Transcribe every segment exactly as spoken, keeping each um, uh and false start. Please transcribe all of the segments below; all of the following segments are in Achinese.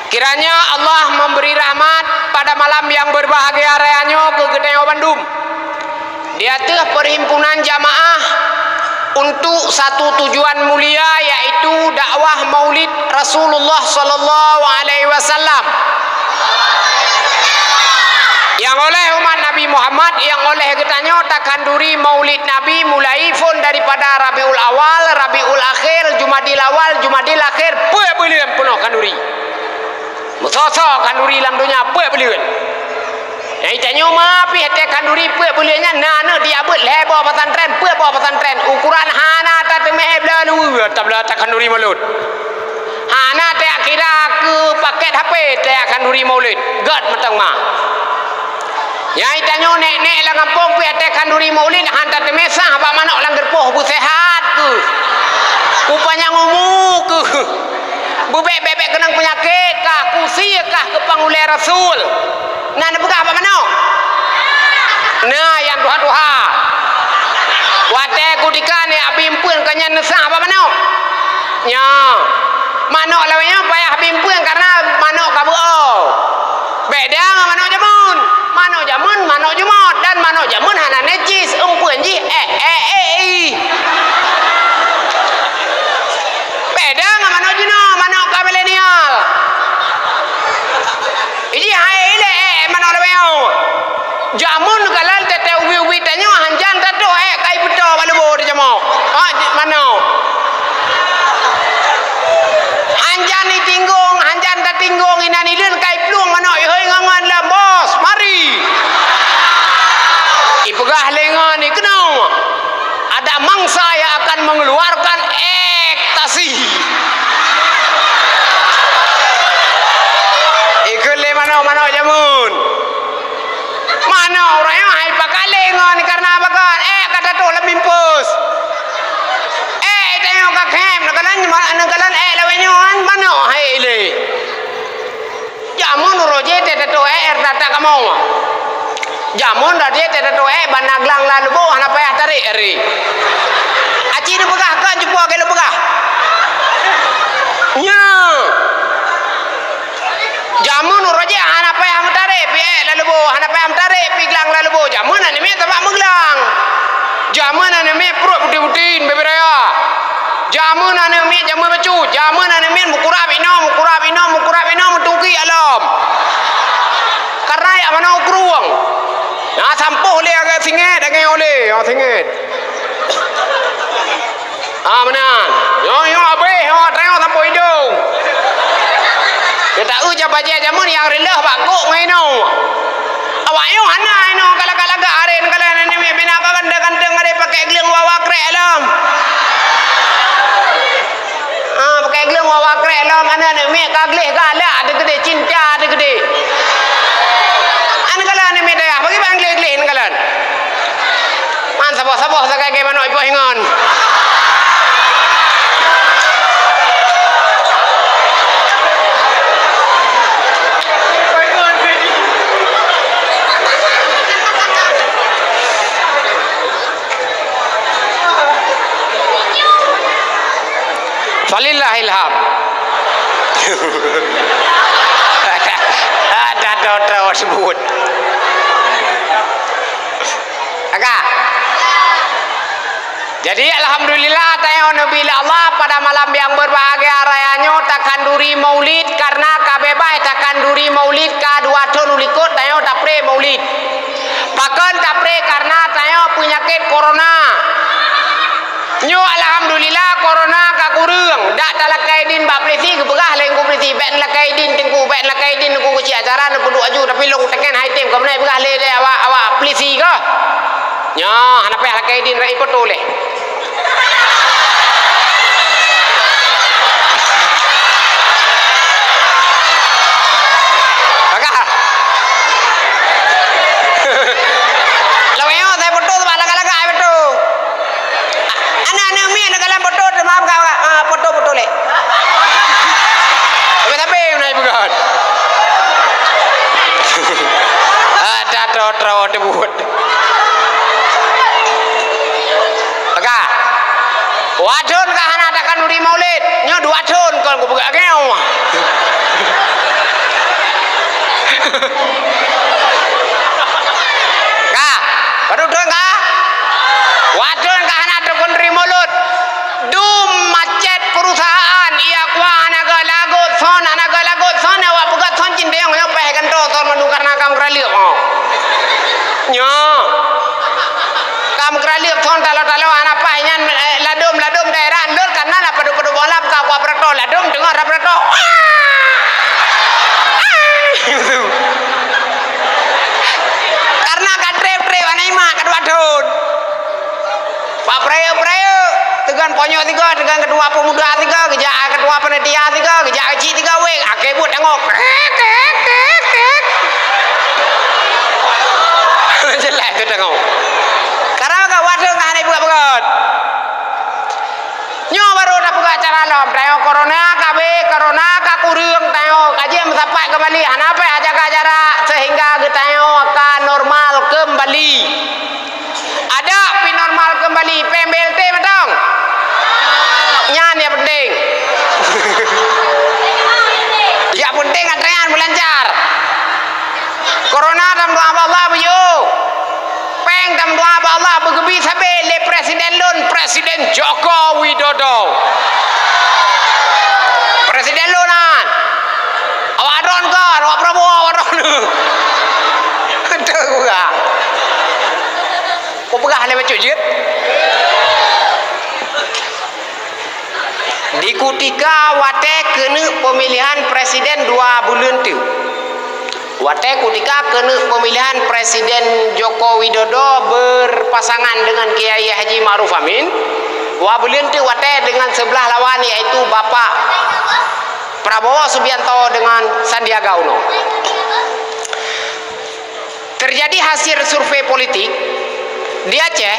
Kiranya Allah memberi rahmat pada malam yang berbahagia raya nyoe keu geutanyoe bandum, di ateueh perhimpunan jamaah untuk satu tujuan mulia, yaitu dakwah Maulid Rasulullah sallallahu alaihi wasallam. Nyang oleh umat Nabi Muhammad, nyang oleh geutanyoe takhanduri Maulid Nabi mulai phon daripada Rabiul Awal, Rabiul Akhir, Jumadil Awal, Jumadil Akhir, peuet buleuen peunoh khanduri. Meusoe-soe khanduri lam donya peuet buleuen. Nyang tanyoe ma pih teuh khanduri peuet buleuen nyan na aneuk di Abeuet lhèe boh pesantren, peuet boh pesantren. Ukuran hana tateumé bloe luweue tabloe takhanduri Maulid. Hana tajak kira keu paket H P tajak khanduri Maulid. Göt mantong ma. Nyang tanyoe nèk-nèk lam gampông pih teuh khanduri Maulid han tateumé sah bak manok lam geureupoh beuseuhat keuh. Beupanyang umu keuh. Beubèk-bèk-bèk keunong peunyakét kah, kusie kah keu pangulèe Rasul. Na neupeugah bak manok? Na nyang tuha-tuha. Watèe kutika nèk Abi Eumpeuen ka nyan neusah bak manok. Nyoe, manok lawét nyoe payah Abi Eumpeuen karena manok ka beu-o. Beda ngon manok jameun. Manok jameun, manok jumôt dan manok jameun hana necis, eumpeuen jih, eh, eh, eh, ih. Beda ngon manok jinoe, manok ka milenial. Iji hai ilèe, eh, manok lawét nyoe. Jameun kalon teuh-teuh ubit-ubit tanyoe hanjan tatoh, eh, kai peutoe bak lubô teuh jameun. Ha, manok. Hanjan itinggong, hanjan tatinggong inan ileuen kai plueng manok ihôi ngon-ngon lom, bos, mari. Ipeugah lé ngon ikeunoe, ada mangsa yang akan mengeluarkan ekstasi. Ikheun lé manok-manok jameun. Manok uroe nyoe hai pakalé ngon karena pakon, eh, ka tatoh lam bimpus. Eh, tanyoe ka khém, neukalon, neukalon, eh, lawét nyoe kan manok hai ilèe. Jameun uroe jih teuh tatoh, eh, eh, tatak kamoe. Jameun uroe jih teuh tatoh, eh, bana glang lam lubô hana payah tarek, eh. Aci neupeugah kon cupo keu neupeugah. Nyoe. Jameun uroe jih hana payah meutarek pih ék lam lubô, hana payah meutarek pih glang lam lubô. Jameun aneuk miet tabak meuglang. Jameun aneuk miet pruet butin-butin, bèe-bèe raya. Jameun aneuk miet jameun bacut. Jameun aneuk miet meukurab inoe, meukurab inoe, meukurab inoe, meutungki alom. Karena jak manoe krueng. Na sampôh lé agak singét, agak olé, oh, singét. Ah, meunan. Nyoe, nyoe abéh, nyoe, tanyoe sampôh idong. Nyang taeu jak bajèe jameun nyang reuloh bak kôk ngon inoe. Awak nyoe hana inoe ka lagak-lagak aré neukalon aneuk miet bina ka ganteng-ganteng aré pakai gleueng wawa krek lom. Ah, pakai gleueng wawa krek lom aneuk-aneuk miet ka gleh galak teukeudeh cinta teukeudeh. Neukalon aneuk miet dayah bagi ban gleh-gleh neukalon. Man saboh-saboh sagai-gai manok ipoh ingon. Falillahil hamd. Ada, ada, ada, ada sebut. Agak. Jadi, alhamdulillah, tanyoe neubi lé Allah pada malam yang berbahagia raya nyoe takhanduri maulid, karena ka beubaih takhanduri maulid ka dua thon u likot tanyoe tapré maulid. Pakon tapré? Karena tanyoe peunyakét corona. Nyoe alhamdulillah corona ka kureueng. Dak talakée idin bak polisi, geupeugah lé teungku polisi, "Bèk neulakée idin teungku, bèk neulakée idin teungku, keuci acara neupeuduek aju, tapi lôn teken hai tem." Ka meunan peugah lé awak, awak polisi kah. Nyoe hana payah lakée idin, rai poto lé. Pakat. Lawét nyoe, sai poto teuma lagak-lagak ai poto. Aneuk-aneuk miet lagak lam poto teuma, ah, poto-poto lé. Tapi, tapi, meunai peugah. Ada tro-tro teubut. Pakat. Dua thon ka hana takhanduri maulid. Nyoe dua thon kon kupeugah lagée nyoe. Ka, padub thon ka? Watèe ka hana teukeundri mulod. Dum macet perusahaan, iya kuah hana geuh lagot son, hana geuh lagot son, awak peugah son cindeng nyoe pèh gantoe son mandum kareuna ka meukeuraleueb. Oh. Nyoe. Ka meukeuraleueb son talo-talo hana paih nyan, eh, ladôm-ladôm daerah lôn ka na padub-padub boh lam ka kuah peurato ladôm teungoh ra peurato. Kareuna ka trép-trép aneuk mak ka dua thon. Pak Prayek-prayek, teugan ponyok tiga, teugan ketua pemuda tiga, geujak ketua panitia tiga, geujak keuchik tiga, wéh, akhé buet tangoh. Krek, krek, krek, krek. Jeulaih tu tangoh. Karena ka watèe ka hana ibuet-buet. Nyoe baru tapeugah cara lom. Tanyoe corona ka abéh, corona ka kureueng, tanyoe ka jeuet meusapat keumbali. Hana payah jaga jarak sehingga geutanyoe ka normal keumbali. Adak pih normal keumbali, péng B L T mantong. Nyan nyang peunteng. Nyang peunteng atra nyan meulancar. Corona tameudoa bak Allah beujeuôh. Péng tameudoa bak Allah beugeubi sabé lé presiden lôn, Presiden Joko Widodo. Presiden lôn nyan. Awak droeneuh kon, awak Prabowo, awak droeneuh. Beutôi peugah. Kupeugah lé bacut jeuet. Di kutika watèe keuneuk peumilihan presiden dua buleuen teuk. Watèe kutika keuneuk peumilihan Presiden Joko Widodo beurpasangan deungon Kiai Haji Ma'ruf Amin, dua buleuen teuk watèe deungon seublah lawan, yaitu Bapak Prabowo Subianto deungon Sandiaga Uno. Terjadi hasil survei politik di Aceh,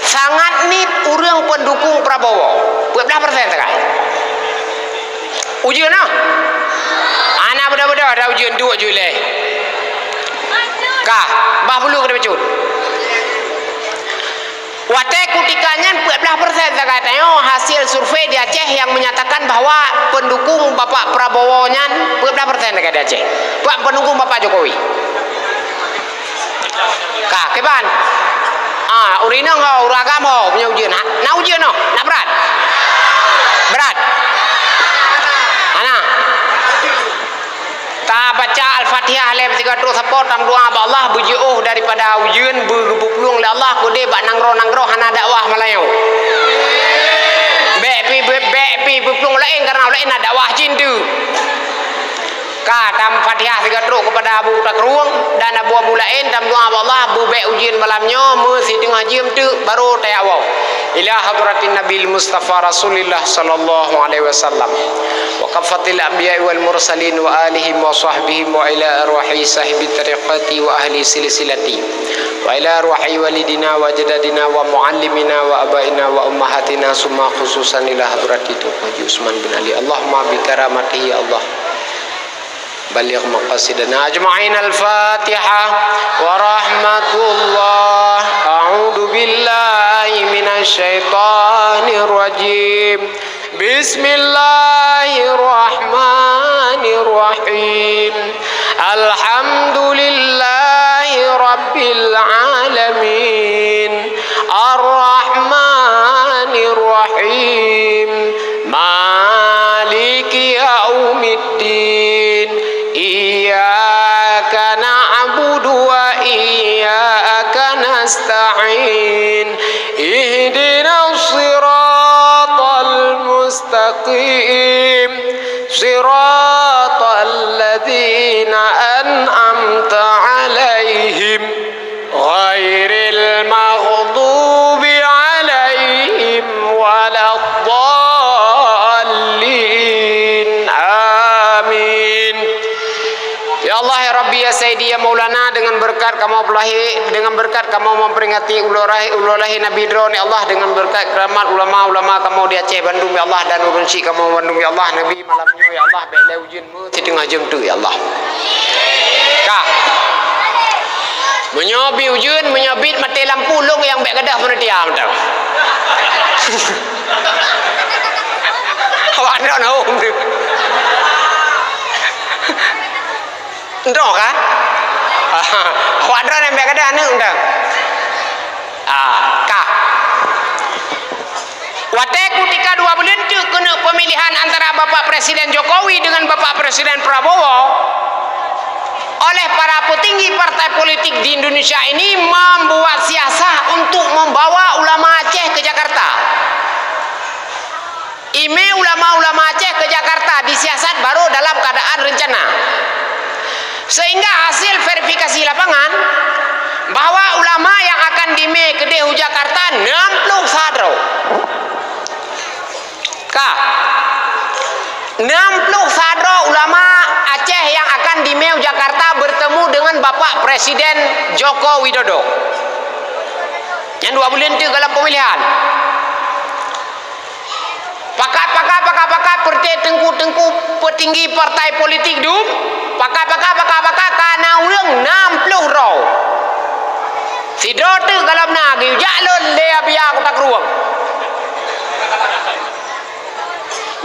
sangat nit ureueng pendukung Prabowo, peuet blah persen sagai. Ujeuen nah. Hana beudôh-beudôh dah ujeuen duek ju ilèe. Ka, bah bulu keu bacut. Watèe kutika nyan peuet blah persen sagai tanyoe hasil survei di Aceh yang menyatakan bahwa pendukung Bapak Prabowo nyan peuet blah persen sagai di Aceh. Buat pendukung Bapak Jokowi. Ka, kiban. Ah, ureueng inong ho, ureueng agam ho, punya ujeuen. Na, na ujeuen noh, na brat. Brat. Hana. Tabaca Al-Fatihah lhèe sigoe trok sapo, tameudoa bak Allah, beujiôh daripada ujeuen, beugeuplueng lé Allah keudéh bak nanggroe-nanggroe hana dakwah malayeue. Bèk pi, bèk, bèk pi beuplueng laén, karena laén na dakwah jih teuk. Ka tam Fatihah sigoe trok keupada Abu Takrueng dan Abu-abu laén, tameudoa bak Allah, beubèk ujeuen malam nyoe, meu siteungoh jeuem teuk, barô tajak woe. Ila hadratin Nabil Mustafa Rasulillah sallallahu alaihi wasallam. Wa kaffatil anbiya'i wal mursalin wa alihim wa sahbihim wa ila arwahi sahibi tariqati wa ahli silsilati. Wa ila arwahi walidina wa ajdadina wa muallimina wa abaina wa ummahatina summa khususan ila hadrati Tuan Haji Usman bin Ali. Allahumma bi karamatihi ya Allah. Baligh maqasidana ajma'in. Al-Fatihah. Wa rahmatullah. A'udzu billahi minasy syaithanir rajim. Bismillahirrahmanirrahim. Alhamdulillahi rabbil alamin. Arrahmanirrahim. Maliki yaumiddin. Iyyaka na'budu wa iyyaka nasta'in. Ihdinas siratal mustaqim. Siratal ladzina an'amta 'alaihim. Ghairil maghdubi 'alaihim waladdallin. Amin. Ya Allah, ya Rabbi, ya Sayyidi, ya Maulana, dengan berkat kamoe peulahé, dengan berkat kamoe memperingati ulo lahé, ulo lahé Nabi droen, ya Allah, dengan berkat keramat ulama-ulama kamoe di Aceh bandum, ya Allah, dan ureueng syik kamoe bandum, ya Allah, Nabi malam nyoe, ya Allah, bèk lé ujeuen. Siteungoh jeuem teuk, ya Allah. Ka. Meunyoe bi ujeuen, meunyoe bit maté lampu, lôn nyang bèk gadôh panitia mantong. Awak droen hom tu. Entong ka? Awak droeneuh nyang biasa gadôh aneuk entong. Ah, ka. Watée kutika dua buleuen teuk keuneuk pemilihan antara Bapak Presiden Jokowi dengan Bapak Presiden Prabowo, oleh para petinggi partai politik di Indonesia ini membuat siasah untuk membawa ulama Aceh ke Jakarta. Imé ulama-ulama Aceh ke Jakarta disiasat baru dalam keadaan rencana. Sehingga hasil verifikasi lapangan bahwa ulama yang akan dimé keudeh u Jakarta enam puluh sa droe. Ka. Enam puluh sa droe ulama Aceh yang akan dimé u Jakarta bertemu dengan Bapak Presiden Joko Widodo. Nyan dua buleuen teuk dalam pemilihan. Pakat, pakat, pakat, pakat, peureuté teungku-teungku peutinggi partai politik dum. Pakat, pakat, pakat, pakat, ka na ureuëng enam puluh droe. Sidroe teuk gohlom na geuyue jak lôn lé Abia Kuta Krueng.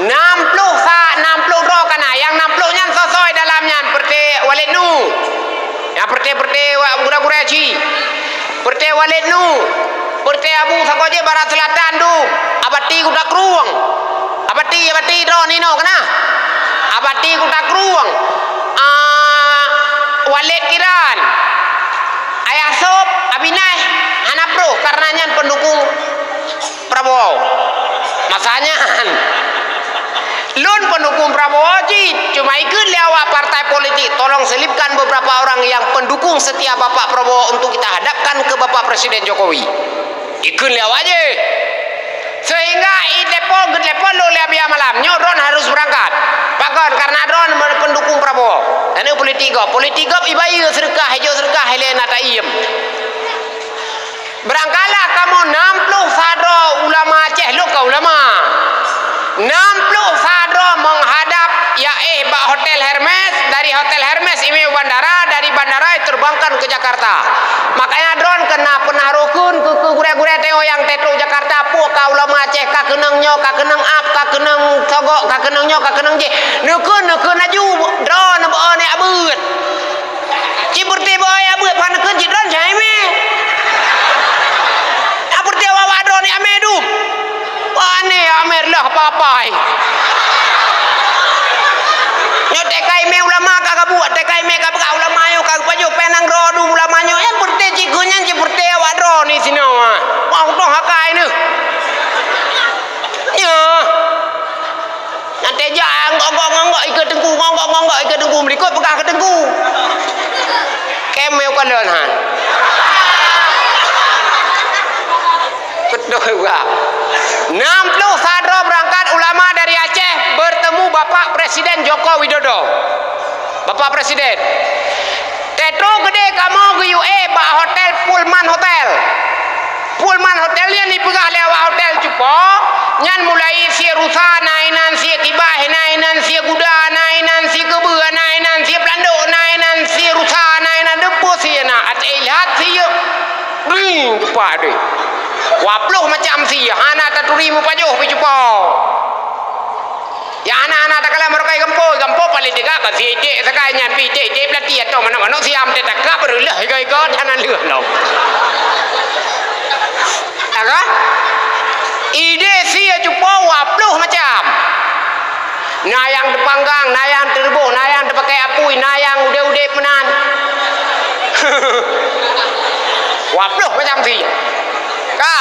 Enam puluh sa, enam puluh droe ka na. Nyang enam puluh nyan soe-soe dalam nyan, peureuté Walid Nu. Nyang peureuté-peureuté wa-, gurée-gurée cit. Peureuté Walid Nu, peureuté Abu Sagoe Barat Selatan dum, Abati Kuta Krueng. Abati, Abati droeneuh inoe ka na. Abati Kuta Krueng. Ah, Walid Kiran. Ayah Sop, Abinai, hana prôh, karena nyan pendukung Prabowo. Masa nyan. Lôn pendukung Prabowo cit, cuma ikheun lé awak partai politik, tolong selipkan beberapa orang yang pendukung setia Bapak Prabowo untuk kita hadapkan ke Bapak Presiden Jokowi. Ikheun lé awak jih. Sehingga itelepon, geuteleponan lôn lé Abia malam, nyoe droeneuh harus berangkat. Pakon, karena droeneuh pendukung Prabowo. Karena politik gob, politik gob ibayeue seudeukah, ijok seudeukah, ilée na taiem. Berangkatlah kamoe enam puluh sa droe ulama Aceh, lôn ka ulama. Enam puluh sa droe menghadap, ya eh, bak Hotel Hermes, dari Hotel Hermes imé u bandara, dari bandara terbangkan ke Jakarta. Makanya droeneuh keu na peunah rukun keu, keu gurée-gurée tanyoe nyang teutrok Jakarta, pue ka ulama Aceh, ka keunong nyoe, ka keunong ap, ka keunong sogok, ka keunong nyoe, ka keunong jih. Neukheun, neukheun laju, droeneuh beu-o neujak beuet. Cit peureuté beu-o neujak beuet, pan neukheun cit droeneuh cai mé. Peureuté awak-awak droeneuh amé dum. Pane amé lah papai. Nyoe teuka imé ulama ka geubuet, teuka imé ka peugah ulama nyoe ka geupajoh péng nanggroe dum ulama nyoe. Nyang peureuté cit keu nyan cit peureuté awak droeneuh sinoe. Wah, untung hakai neuh. Nyoe. Nyang teuka ngonggok-ngonggok ikeue teungku, ngonggok-ngonggok ikeue teungku, meulikot peugah keu teungku. Kém meukalon han. Beutôi, Bang. Enam puluh sa droe beurangkat ulama dari Aceh bertemu Bapak Presiden Joko Widodo. Bapak Presiden, teutrok keudeh kamoe geuyue éh bak hotel Pullman Hotel. Pullman Hotel nyan jipeugah lé awak hotel cupo, nyan mulai sie rusa na inan, sie kibah na inan, sie guda na inan, sie keubeue na inan, sie peulandok na inan, sie rusa na inan, deupue sie na, até ilhat sie Ring, teupah deh. Dua ploh macam sie, hana taturi meupajoh pih cupo. Ya, hana-hana takalon meureukai gampông, gampông paléng teuga ka sie idék sagai nyan pih idék-idék peulati atau manok-manok siam teutakab beureuloh igoe-igoe hana lheueh lom. Ya kan? Idék sie cupo dua ploh macam. Na nyang teupanggang, na nyang teureubôh, na nyang teupakai apui, na nyang udeb-udeb meunan. Dua ploh macam sie. Ka,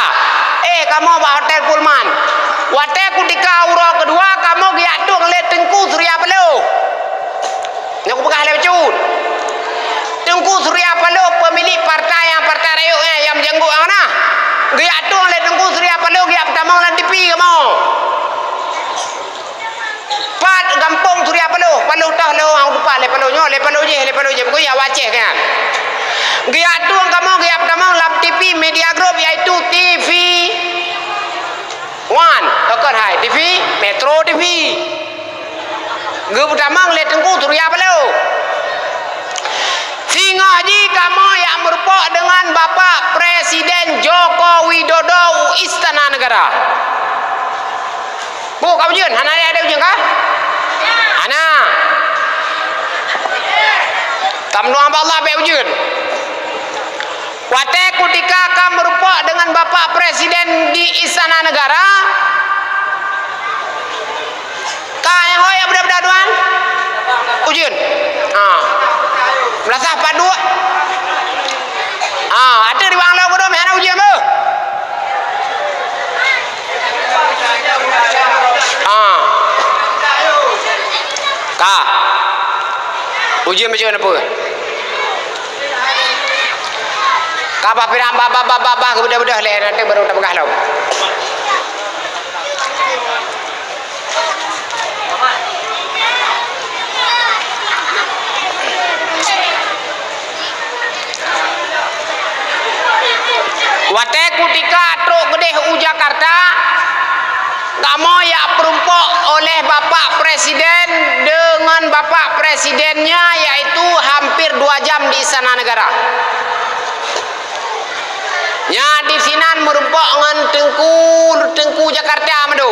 éh, kamoe bak hotel Pullman. Watée kutika uroe keudua, kamoe geujak tueng lé Teungku Surya Paloh. Nyoe kupeugah lé bacut. Teungku Surya Paloh, peumilék partai nyang partai rayeuk nyan, nyang meujanggut nyang na. Geujak tueng lé Teungku Surya Paloh, geujak peutamong lam tipi kamoe. Pat gampông Surya Paloh, Paloh toh lôn, hana lupa lé Paloh nyoe, lé Paloh jih, lé Paloh jih, pokoknya awak Aceh kan. Geujak tueng kamoe, geujak peutamong lam tipi media group, yaitu tipi One, tokon hai, tipi Metro tipi. Geupeutamong lé Teungku Surya Paloh. Singoh jih kamoe jak meurumpok deungon Bapak Presiden Joko Widodo u Istana Negara. Boh ka ujeuen, hana ada ujeuen kah? Hana. Meudoa bak Allah bèk ujeuen. Watèe kutika ka meurumpok deungon Bapak Presiden di Istana Negara, ka nyang hôi beudôh-beudôh tuan? Ujeuen. Ha. Meulasah padub. Ha, ateueh di bang lom keudroe meuhana ujeuen beuh. Ha. Ka. Ujeuen bacut neupeu. Ka bah pirang bah, bah, bah, bah, bah, geubeudôh-beudôh lé, nanti baru tapeugah lom. Watèe kutika trok keudeh u Jakarta, kamoe jak peurumpok oleh Bapak Presiden deungon Bapak Presidennya, yaitu hampir dua jam di Istana Negara. Nyan disinan meurumpok ngon teungku, teungku Jakarta mandum.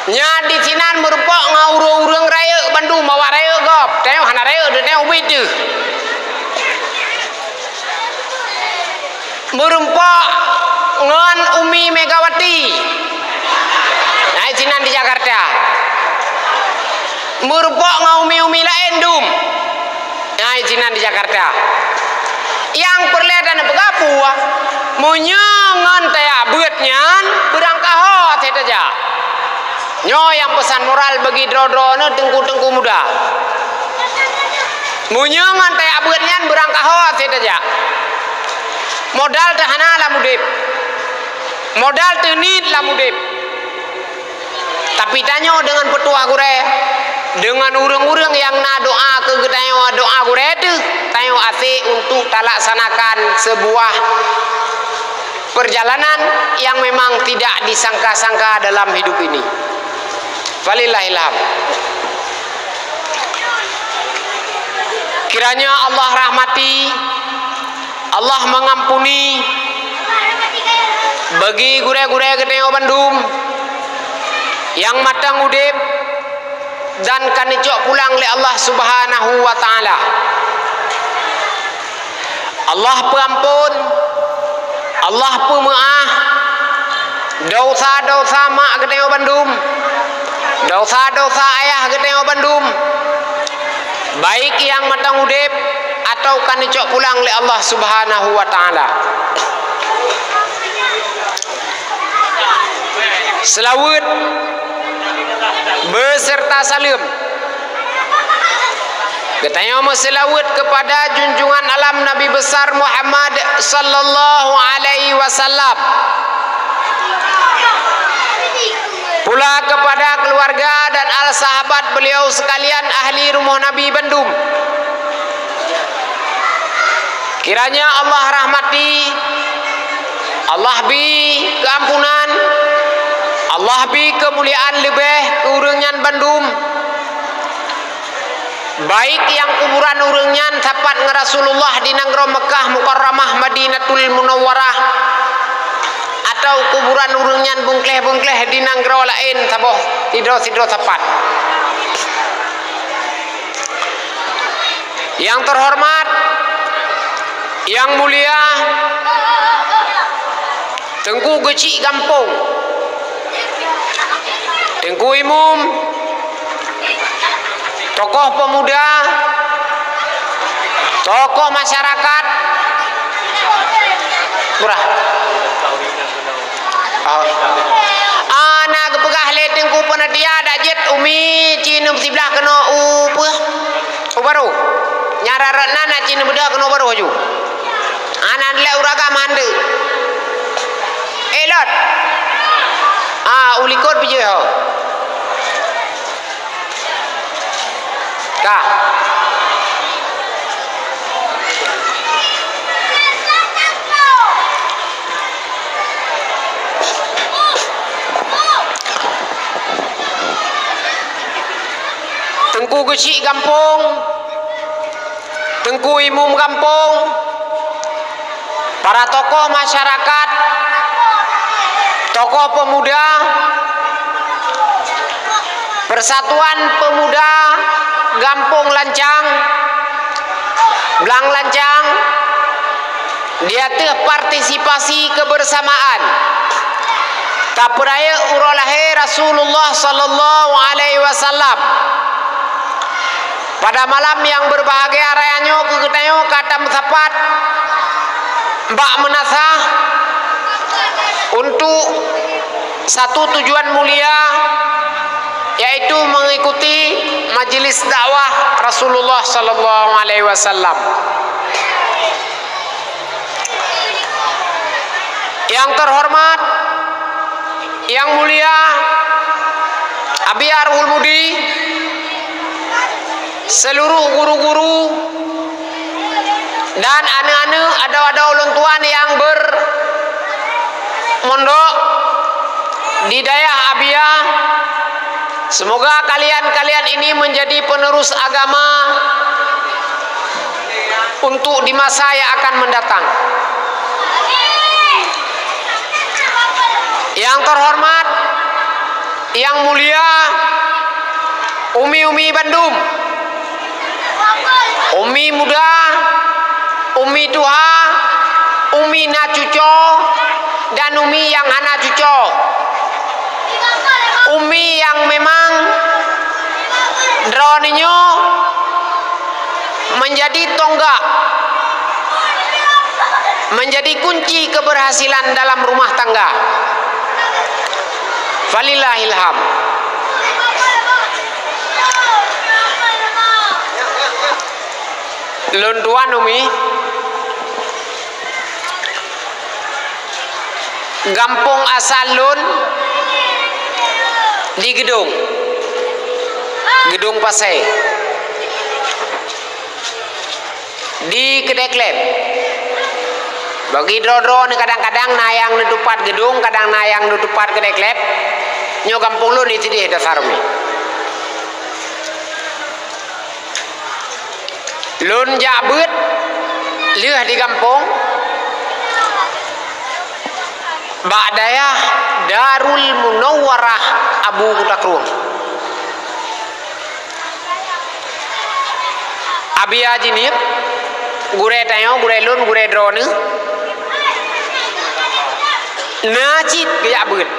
Nyan disinan meurumpok ngon ureueng-ureueng rayeuk bandum, awak rayeuk gob. Tanyoe hana rayeuk, tanyoe ubit teuh. Meurumpok ngon Umi Megawati. Nyan sinan di Jakarta. Meurumpok ngon umi-umi laén dum. Nyan sinan di Jakarta. Nyang peureulèe taneuk peugah peue, meunyoe ngon tajak beuet nyan, beurangkaho asai tajak. Nyoe nyang peusan moral bagi droe-droeneuh teungku-teungku muda. Meunyoe ngon tajak beuet nyan, beurangkaho asai tajak. Modal teuh hana lam udép. Modal teuh niet lam udép. Tapi tanyoe deungon peutuah gurèe, deungon ureueng-ureueng nyang na doa keu geutanyoe, doa gurèe teuh, tanyoe asèe untuk talaksanakan sebuah perjalanan yang memang tidak disangka-sangka dalam hidup ini. Falillahil hamd. Kiranya Allah rahmati, Allah mengampuni bagi gurèe-gurèe geutanyoe bandum nyang mantong udép dan ka neucok pulang lé Allah Subhanahu wa Ta'ala. Allah peuampôn, Allah peumeu'ah desya-desya mak geutanyoe bandum, desya-desya ayah geutanyoe bandum, baik nyang mantong udép atawa ka neucok pulang lé Allah Subhanahu wa Ta'ala. Seulaweuet beserta saleuem. Geutanyoe meuseulaweuet keupada junjungan alam Nabi Besar Muhammad sallallahu alaihi wasallam. Pula keupada keuluwarga dan al sahabat beliau seukalian, ahli rumoh Nabi bandum. Kiranya Allah rahmati, Allah bi keuampunan, Allah bi keumuliaan leubeh keu ureueng nyan bandum. Baik nyang kuburan ureueng nyan sapat ngon Rasulullah di nanggroe Meukah Mukarramah, Madinatul Munawwarah, atawa kuburan ureueng nyan beungkléh-beungkléh di nanggroe laén saboh sidroe-sidroe sapat. Nyang teuhoreumat, nyang mulia, Teungku Geuchik Gampông, Teungku Imum, tokoh peumuda, tokoh masyarakat, murah. Ah. Ah, na geupeugah lé Teungku Peunatia, dak jeuet umi ci neusiblah keunoe u peue? U barôh. Nyang rot-rot na, na ci neubeudôh keunoe barôh aju. Hana dilèe ureueng agam handeuk. Eh, Lot. Ah, u likot bijéh ho. Ka. Teungku Geuchik Gampông, Teungku Imum Gampông, para tokoh masyarakat, tokoh peumuda, Persatuan Peumuda Gampông Lancang, Blang Lancang, di ateueh partisipasi kebersamaan tapeurayeuk uroe lahé Rasulullah sallallahu alaihi wasallam. Pada malam nyang berbahagia raya nyoe keu geutanyoe ka tameusapat bak meunasah untuk satu tujuan mulia, yaitu mengikuti majelis dakwah Rasulullah sallallahu alaihi wasallam. Yang terhormat, yang mulia Abi Arhul Mudi, seluruh guru-guru dan aneuk-aneuk, adoe-adoe ulôn tuan nyang bermondok di dayah Abia, semoga kalian-kalian ini menjadi penerus agama untuk di masa yang akan mendatang. Yang terhormat, yang mulia, umi-umi bandum, umi muda, umi tuha, umi na cuco, dan umi nyang hana cuco. Umi nyang memang droeneuh nyoe menjadi tonggak, menjadi kunci keberhasilan dalam rumah tangga. Falillahil hamd. Lôn tuan umi, gampông asal lôn di Geudong, Geudong Pasè. Di Keudè Klep. Bagi droe-droe ni kadang-kadang na nyang neutupat Geudong, kadang na nyang neutupat Keudè Klep. Nyoe gampông lôn di sideh dasar umi. Lôn jak beuet lheueh di gampông bak dayah Darul Munawwarah Abu Kuta Krueng. Abia jinieub, gurèe tanyoe, gurèe lôn, gurèe droeneuh, na cit geujak beuet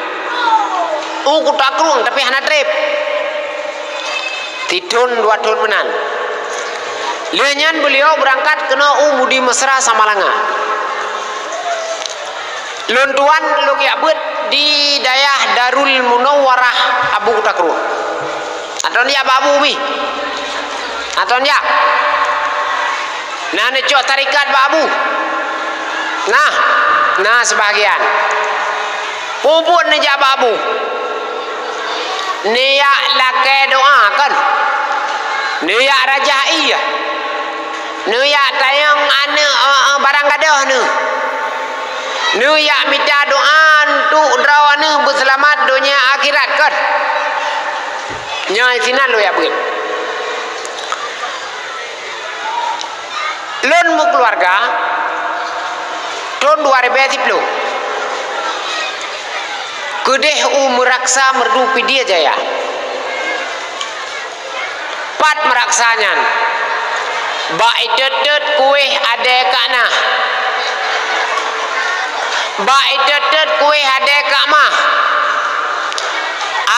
u Kuta Krueng, tapi hana trép. Sithon dua thon meunan. Lheueh nyan beuliau beurangkat keunoe u Mudi Mesra Samalanga. Lôn tuan lôn jak beuet di dayah Darul Munawwarah Abu Kuta Krueng. Atau jak bak Abu mi? Atau jak? Na neucok tarekat bak Abu? Nah, na sebahagian. Peue buet neujak bak Abu? Neujak lakèe doa kan? Neujak rajah ie. Neujak tanyong aneuk, eh, eh, barang gadôh neuh. Neujak mita doa untuk droeneuh beuseulamat donya akhirat kan? Nyoe sinan lôn jak beuet. Lôn meukeuluwarga thon dua ribèe siplôh keudeh u Meuraksa Meureudu Pidie Jaya. Pat Meuraksa nyan? Bak itot-tot kuéh adèe kak na. Bak itot-tot kuéh adèe kak mah.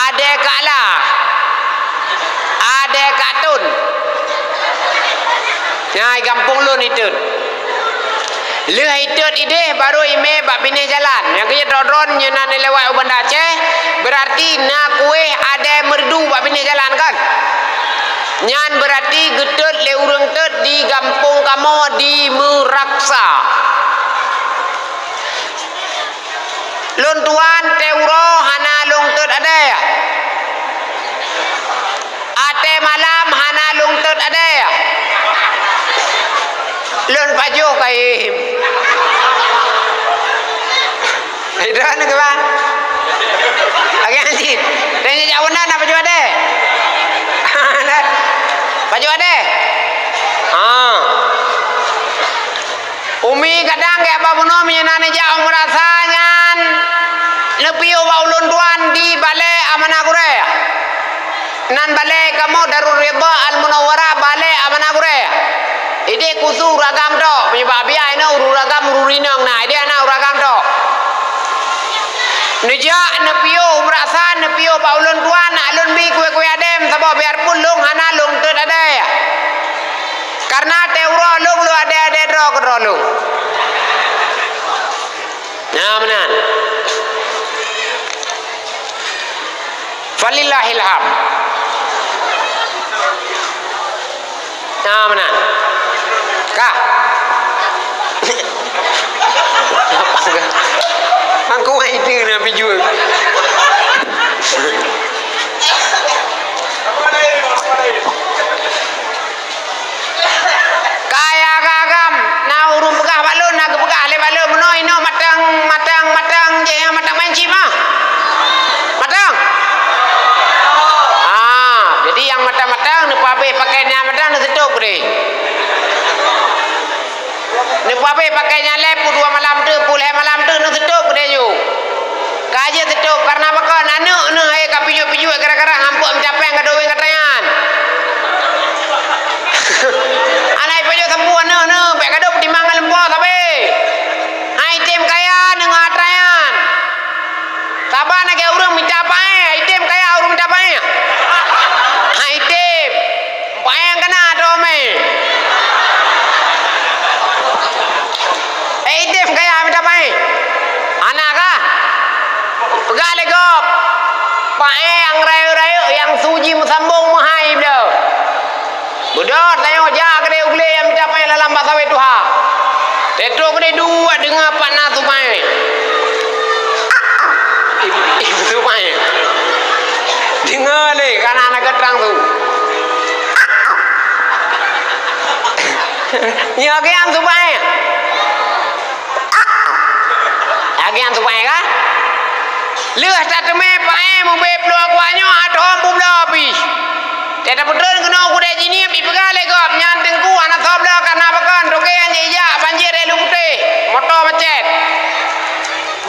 Adèe kak la. Adèe kak tôn. Nyan gampông lôn itot. Lheueh itot ideh baru imè bak binéh jalan. Nyang keu droe-droe nyoe na neulewat u Banda Aceh, beurati na kuéh adèe meureudu bak binéh jalan kan? Nyan beurati geutot lé ureueng tot di gampông kamoe di Meuraksa. Lôn tuan teuh uroe hana lôn tot adèe. Ateueh malam hana lôn tot adèe. Lôn pajoh kayém. Hidra ni ke bang? Lagi anjing. Dan jak undang nak pajoh adèe. Pajoh adèe. Ha. Umi kadang gèt bak bunoe meunyoe na neujak u Meuraksa nyan neupiôh bak ulôn tuan di balè amanah gurèe. Nan balè kamoe Darul Ridha Al Munawwarah, balè Amanah Gurèe. Idéh khusus ureueng agam tok, peunyeubab biaya inoe ureueng agam ureueng inong na, idéh na ureueng agam tok. Neujak neupiôh umrah sa, neupiôh bak ulôn tuan, na lôn bi kué-kué adem, saboh biarpun lôn hana lôn teuet adai. Karena teuh uroe lôn, lôn adai-adai droe keudroe lôn. Nah, meunan. Falillahil hamd. Nah, meunan. Ka. Mangkuk itu na pijueng. Kaya agam-agam, na ureueng peugah bak lôn, na geupeugah lé bak lôn, meunoe inoe matang, matang, matang, jih nyang matang main cit mah. Matang? Ah, jadi nyang matang-matang, neupeuabéh pakai nyang matang, neuseutôb keudéh. Neupeuabéh pakai nyang lhèe, peuet dua malam teuk, peuet lhèe malam teuk, neuseutôb keudéh ju. Ka jeuet seutôb, kareuna pakon? Aneuk neuh hai ka pijuet-pijuet gara-gara han peuet mita péng ka doweng atra nyan. Hana ipajoh sapeue aneuk neuh, bèk gadôh peutimang ngon lumpoe sabe. Hai tem kaya deungon atra nyan. Saban lagèe ureueng mita paéh, hai tem kaya ureueng mita paéh. Hai tem. Paéh kana droe mé. Eh, idéh kaya mita paéh. Hana kah? Peugah lé gob. Paéh nyang rayeuk-rayeuk nyang suji meusambong meuhai blah. Beudôh tanyoe jak keudéh u glé nyang mita paéh lam bak sawét tuha. Teutrok keudéh duek deungoe pat na su paéh. Su paéh. Deungoe lé kana na geutrang su. Nyoe agian su paéh. Agian su paéh ka? Lheueh tateumé paéh mubé bloe kuah nyoe, athom peubloe pih. Teuh tapeutreun keunoe u keudè jinieub, ipeugah lé gob, "Nyan Teungku, hana soe bloe kareuna pakon, toke nyan ijak banjir lé Lueng Putéh, moto macet."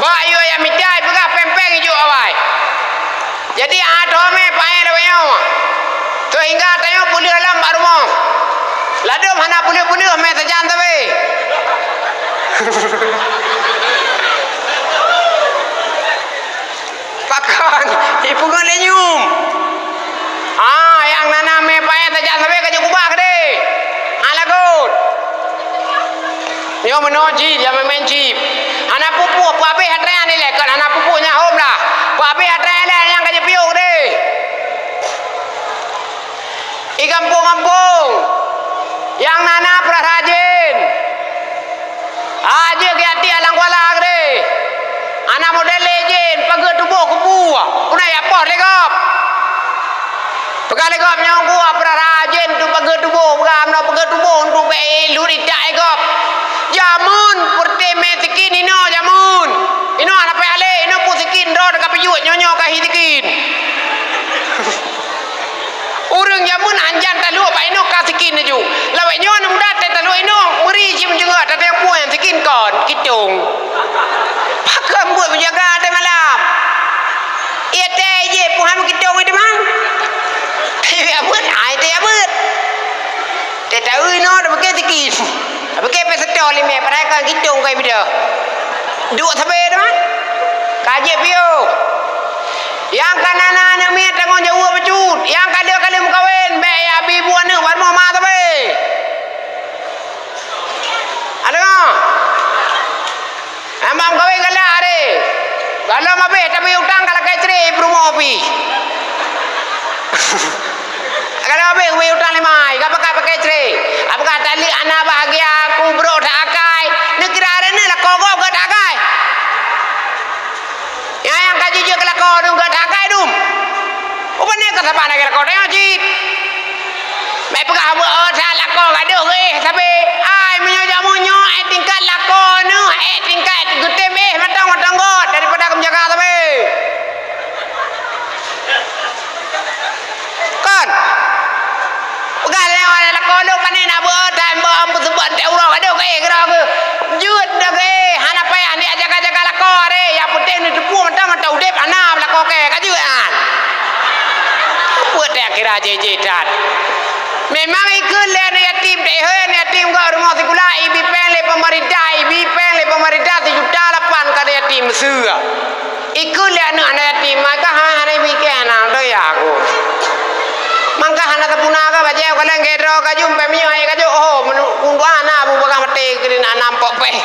Bak yue nyang mita, ipeugah péng-péng ijok awai. Jadi, athom mé paéh lawét nyoe. Seuhingga tanyoe peuleueh lom bak rumoh. Ladôm hana peuleueh-peuleueh mé sajan sabe. Pakon, ipeungeut lé nyum. Ah, nyang na-na mé paéh sajan sabe ka jeuet kubah keudéh. Hana lagot. Nyoe meunoe cit, ya meumen cit. Hana peue-peue, peuabéh atra nyan ilèe, kon hana peue-peue nyan hom lah. Peuabéh atra nyan ilèe nyang ka jipiôh deh. I gampông-gampông nyang na-na peurah rajin. Ah, jeuet geuh até alang kuala deh. Hana model lé jén, pageue tuboh kubu. Puna ya poh lé gob. Peugah lé gob nyang kuah peurara jén tu pageue tuboh, peugah meunoe pageue tuboh untuk bèk lheueh itak lé gob. Jameun peureté mé sikin inoe jameun. Inoe hana payah lé, inoe peue sikin droe ka pijuet nyoe-nyoe ka hi sikin. Ureueng jameun anjan taluek bak inoe ka sikin laju. Lawét nyoe aneuk muda teuh taluek inoe meuri cit meunjeuet tateupeue nyang sikin kon, kitong. Pakon buet meujaga teuh malam. Iya teh je puhan kitong itu mang. Tapi abut, ai teh abut. Teh tahu inoe dah pakai sikin. Pakai pesetol limai, padahai kan kitong kai bida. Duek sabe tu mang. Kaji piyo. Nyang ka na aneuk miet tanggong jaweueb bacut, nyang ka deuh ka lheueh meukawen, bèk ya bi bu aneuk bak rumoh ma sabe. Adeungoe. Nyang bak meukawen galak deh. Gohlom abéh tabi utang ka lakèe cre peurumoh pih. Gohlom abéh ubé utang limai, ka pakat pakai cre. Apakah taleuek hana bahagia, kubrok that akai? Neukira droeneuh lakoe gob gèt that akai. Nyan nyang ka jijeuet keu lakoe dum, gèt that akai dum. Ubeune keu saban lagèe lakoe tanyoe cit. Bèk peugah beuet that lakoe gadôh geuh sabe. Ai, meunyoe jameun nyoe, ai tingkat lakoe neuh, ai tingkat geutem éh mantong-mantong gèt daripada geumeujaga sabe. Kon. Peugah lé awak lakoe lôn pané na beuet that, mbok am peuseubut teuh uroe gadôh geuh, keudroe geuh. Jeuet dah geuh, hana payah neujak jaga-jaga lakoe aré. Nyang peunteng neuteupeue mantong-mantong udép hana lakoe kèe ka jeuet nyan. Teuka kira jih-jih that. Memang ikheun lé aneuk yatim, teuka aneuk yatim ka rumoh sikula, ibi péng lé peumeurintah, ibi péng lé peumeurintah sijuta lapan keu aneuk yatim meuseu. Ikheun lé aneuk, aneuk yatim, maka hana, hana ibi keu aneuk, tu ya aku. Mangka hana teupuna ka bajée, ka lheueh gét droe ka jum, pèng minyeuk, hai ka jok, oh, meunyoe na Abu Bakar maté, keu na, na pok péng.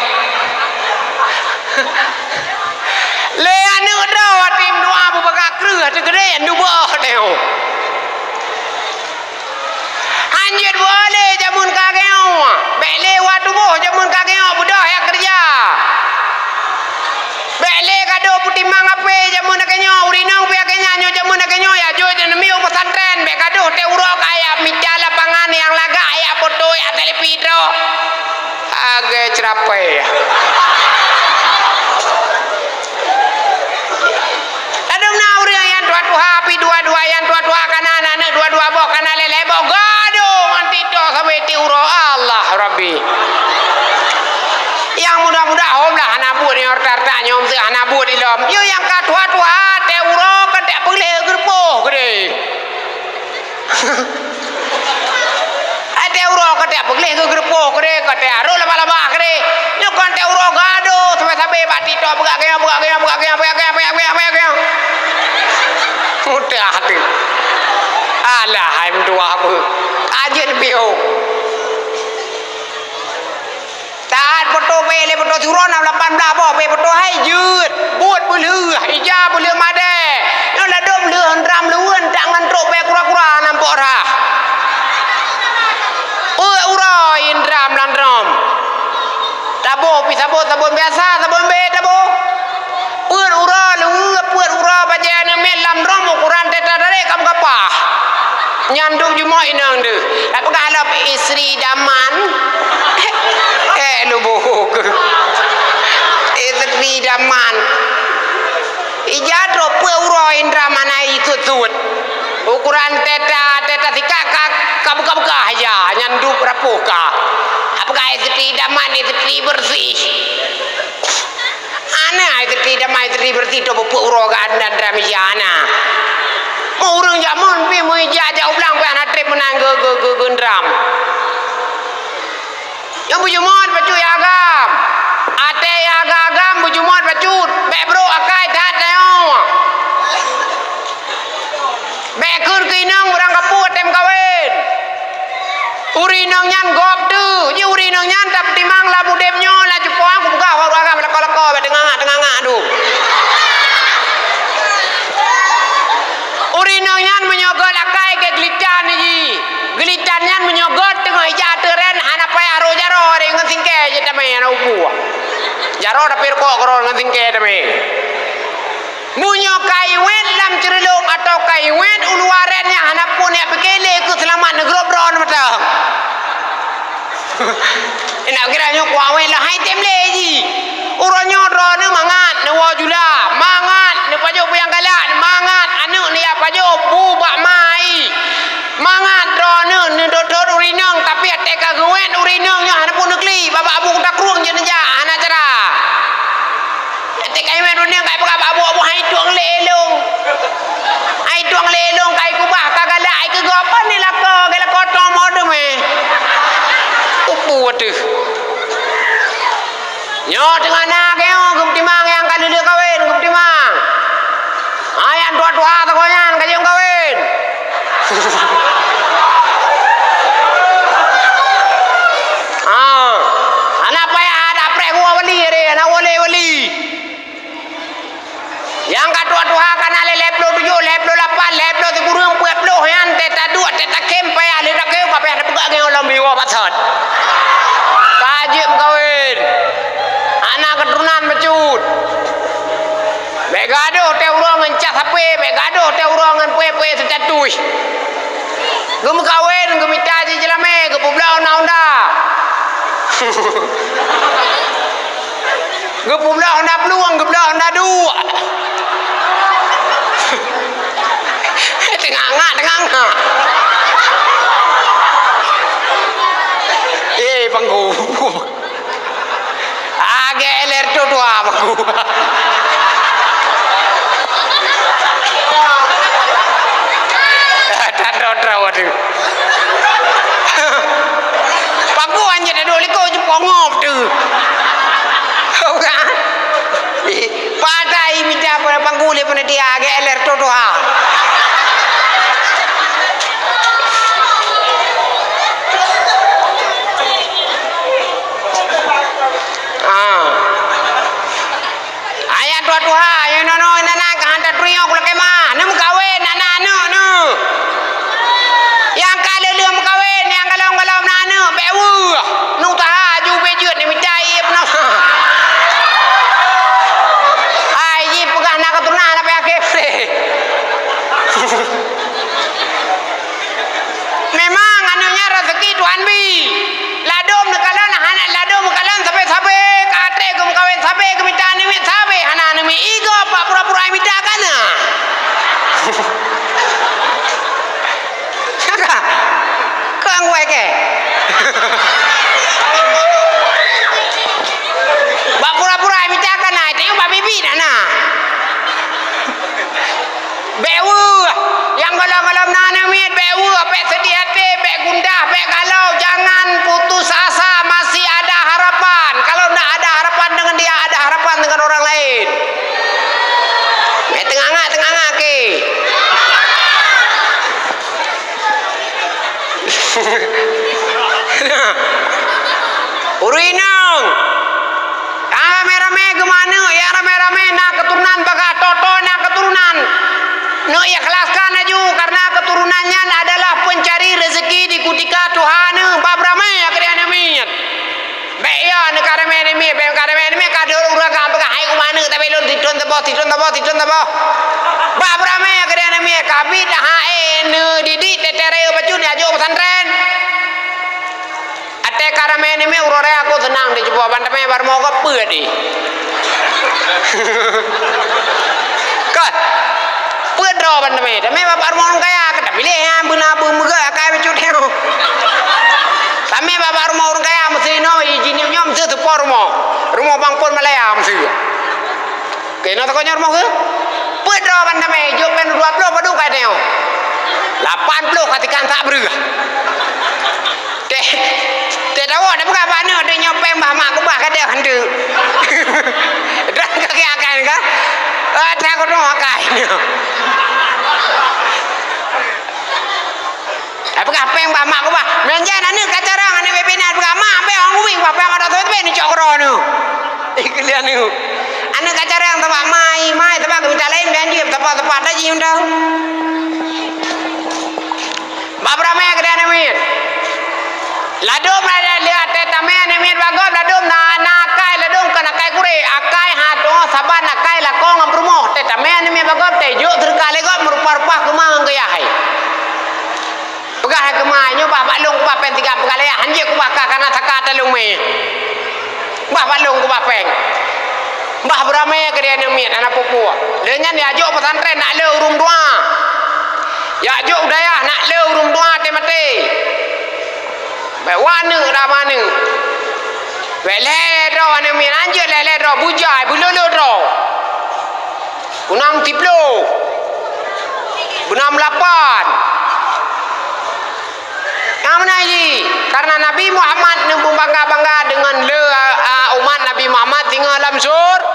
Lé aneuk droe, yatim dua, Abu Bakar kreueh, teukeudeh, nubôh teuh. Hanjeuet beuo lé jameun ka geunyoe, bèk lé wa tuboh jameun ka geunyoe beudôh jak keureuja. Bèk lé gadôh peutimang apé jameun ka geunyoe, ureueng inong pih ka geunyan nyoe jameun ka geunyoe, ya jôk namiet u pesantren, bèk gadôh teuh uroe ka ya mita lapangan nyang lagak ya poto ya telepi droe. Agée ceurapée. Ladôm na ureueng nyang tuha-tuha pih dua-dua, nyang tuha-tuha kana aneuk dua-dua boh, kana lhèe-lhèe boh, gadôh ngon TikTok sabe tiep uroe, Allah Rabbi. Nyang muda-muda hom lah hana buet, nyang rata-rata nyoe meusti hana buet ilom. Nyoe nyang ka tuha-tuha, teuh uroe kan tak peuleueh geureupoh keudeh. Até uroe ka teuh peugleh keu geureupoh keudeh, ka teuh arôh laba-laba keudeh. Nyoe kon teuh uroe gadôh, sabe-sabe bak TikTok peugah geuh, peugah geuh, peugah geuh. Mudah teuh. Alah, hai meutuah beuh. Ka jeuet piôh. Taát poto bèe lé poto surôn, na lapan blah boh bèe poto hai jeuet. Buet beulheueh, ija beulheueh madé. Nyoe ladôm lheueh ndram leuweuen tak ngon trok bèe kura-kura nam pok rhah. Peuet uroe indram lam drom. Taboh pih sabon, sabon biasa, sabon bèe taboh. Peuet uroe leuweue, peuet uroe bajèe aneuk miet lam drom ukuran teuta darek kam kapah. Nyan duek jumoe inong deuh. Tapeugah lom istri idaman. Eh, lubuk. Istri idaman. Ija trok peuet uroe indra mana isut-sut. Ukuran teuta, teuta sikak ka, ka beukah-beukah ija, nyan duek rapoh ka. Tapeugah istri idaman, istri bersih. Ana istri damai, istri bersih tu peuet uroe ka aneuk dram ija na. Meu ureueng jameun pih meu ija jak u blang pih hana trép meunan geu-, geu-, geu-, geundram. Nyoe beujumôt bacut ya agam. Até ya agam-agam beujumôt bacut. Bèk brok akai that tanyoe. Bèk kheun keu inong beurangkapeue tem kawen. Ureueng inong nyan gob teuh. Ji ureueng inong nyan tapeutimang lam udép nyoe lam cupo, kupeugah bak ureueng agam lakoe-lakoe, bèk teungangak-teungangak dum. Ureueng inong nyan meunyoe göt akai keu geulitan ji. Geulitan nyan meunyoe göt teungoh ija teuren hana payah rôh jaroe ngon singkée jeuet tamé hana upu. Jaroe tapi rukok keudroe ngon singkée tamé. Meunyoe ka iwet lam ceureulok atawa ka iwet u luwa rèn nyang hana phon jak pike lé keu seulamat neugrob droeneuh mantong. Indak kira nyoe kuawet lah hai tem lé jih. Uroe nyoe droeneuh mangat neuwoe jula, mangat neupajoh peue nyang galak, mangat aneuk neujak pajoh bu bak ma i. Mangat droeneuh neudot-dot ureueng inong, tapi até ka geuwet ureueng inong nyoe hana phon neukli, babah abu takrueng jeuet neujak, hana cara. Até ka iwet ureueng inong ka ipeugah bak abu, abu hai tueng lé lôn. Hai tueng lé lôn ka ikubah, ka galak, hai keu gob, pane lakoe, geu lakoe tom odeuh meh. Upu ateueh. Nyoe teungoh na keunoe geupeutimang nyang ka lheueh kawen, geupeutimang. Ha, nyang tuha-tuha sagoe nyan ka jeuem kawen. Ha, hana payah ada preh woe wali deh, hana woe lé wali. Nyang ka tuha-tuha ka na lé lhèe ploh tujoh, lhèe ploh lapan, lhèe ploh sikureueng, peuet ploh nyan teuh taduek, teuh takhém payah lé takhém, ka payah tapeugah ngon lom biwa batsot. Ka jeuet meukawen. Hana keuturonan bacut. Bèk gadôh teuh uroe ngon cas hapé, bèk gadôh teuh uroe ngon peue-peue status. Geumeukawen, geumita jih jeulamé, geupeubloe honda-honda. Geupeubloe honda plueng, geubloe honda duek. Teungangak, teungangak. Eh, panggung. Agak L R tu dua baku. Paku anjing dah dua likot je pongop tu. Bukan? Patai mita pada pangku le panitia, geler tu tuha. Ah. Ayah tuha-tuha, ya nono, nana ka hantar trio kula kema. Ni meukawen, nana aneuk nu. Yang ka leuh-leuh meukawen, yang galom-galom na aneuk, bek weuh. Nu taha aju bejeuet ni mita ié peunoh. Hai, ji peugah na keuturonan, na payah keu. Memang aneuk nyan rezeki Tuhan bi. Ladôm neukalon, hana ladôm neukalon sabe-sabe, ka trép geumeukawen sabe, geumita aneuk miet sabe, hana aneuk miet. Igob bak pura-pura mita kana. Kang wai ke? Bak pura-pura mita kana, itu bak bibi na na. Bèk weueh, nyang gohlom-gohlom na aneuk miet, bèk weueh, bèk seudeh até, bèk gundah, bèk galau, jangan putus asa, masih ada harapan. Kalau ndak ada harapan dengan dia, ada harapan dengan orang lain. Eh, teungangak, teungangak ke? Ureueng inong, nyang ramé-ramé geumeuaneuk, nyang ramé-ramé na keuturonan, bagaih toe-toe na keuturonan. Neuikhlaskan laju, karena keuturonan nyan adalah pencari rezeki di kutika tuha neuh, bab ramé keu aneuk miet. Bèk yo, neuka ramé aneuk miet, bèk neuka ramé aneuk miet, ka deuh ureueng ka peugah, "Hai, u ma aneuk, tapi lôn sithon saboh, sithon saboh, sithon saboh." Bab ramé keu aneuk miet, ka bit hai neudidik teutaré bacut, ya jok pesantren. Até ka ramé ni mé uroe raya aku seunang di cuba ban tamé bak rumoh gob peuet di. Kan? Peuet droe ban tamé. Tamé bak rumoh ureueng kaya, ka tapiléh nyan beuna beumeugah akai bacut nyoe. Tamé bak rumoh ureueng kaya meusi inoe, iji nyoe meusi teupo rumoh. Rumoh bang pon Malaya meusi. Keunoe takot nyoe rumoh keuh? Peuet droe ban tamé, jok péng dua ploh padum ka teuh. Lapan ploh ka tikang sak breueh. Teh, teh dawok dah peugah bak aneuk, "Dek nyoe péng bah mak keubah ka deuh hantu." Droe kaki akai ka. Ah, takot nyoe akai. Ai peugah péng bah mak keubah. Meunjan aneuk ka carông, aneuk bebe nyan peugah, "Mak, péng hong uwing bah péng ada sot péng ni cok keudroe nu." Ikeu lé aneuk. Aneuk ka carông teuma mai, mai teuma keu mita laén, ban jeuet teuma-teuma tajih undang. Bab ramé keu aneuk miet. Ladôm lé até tamé aneuk miet bak gob, ladôm na, na akai, ladôm kon akai kurek. Akai ha tu'oh saban akai lakoe ngon peurumoh. Até tamé aneuk miet bak gob, teh jok seureuka lé gob meurupa-rupa keuma ngon geuyah hai. Peugah hai keuma, "Nyoe bah bak lôn keubah péng tiga peugalak, hanjeuet keubah ka kana saka taleueng mé." Bah bak lôn keubah péng. Bah beuramé keu aneuk miet hana peue-peue. Lé nyan ya jok pesantren nak le ureueng dua. Ya jok dayah nak le ureueng dua teuh maté. Bèk wa aneuk rama aneuk. Bèk lhèe droe aneuk miet, hanjeuet lhèe-lhèe droe, beujai, beulolo droe. Beunam siploh. Beunam lapan. Nyang meunan jih, karena Nabi Muhammad neubangga-bangga deungon le, a, umat Nabi Muhammad singoh lam sur-,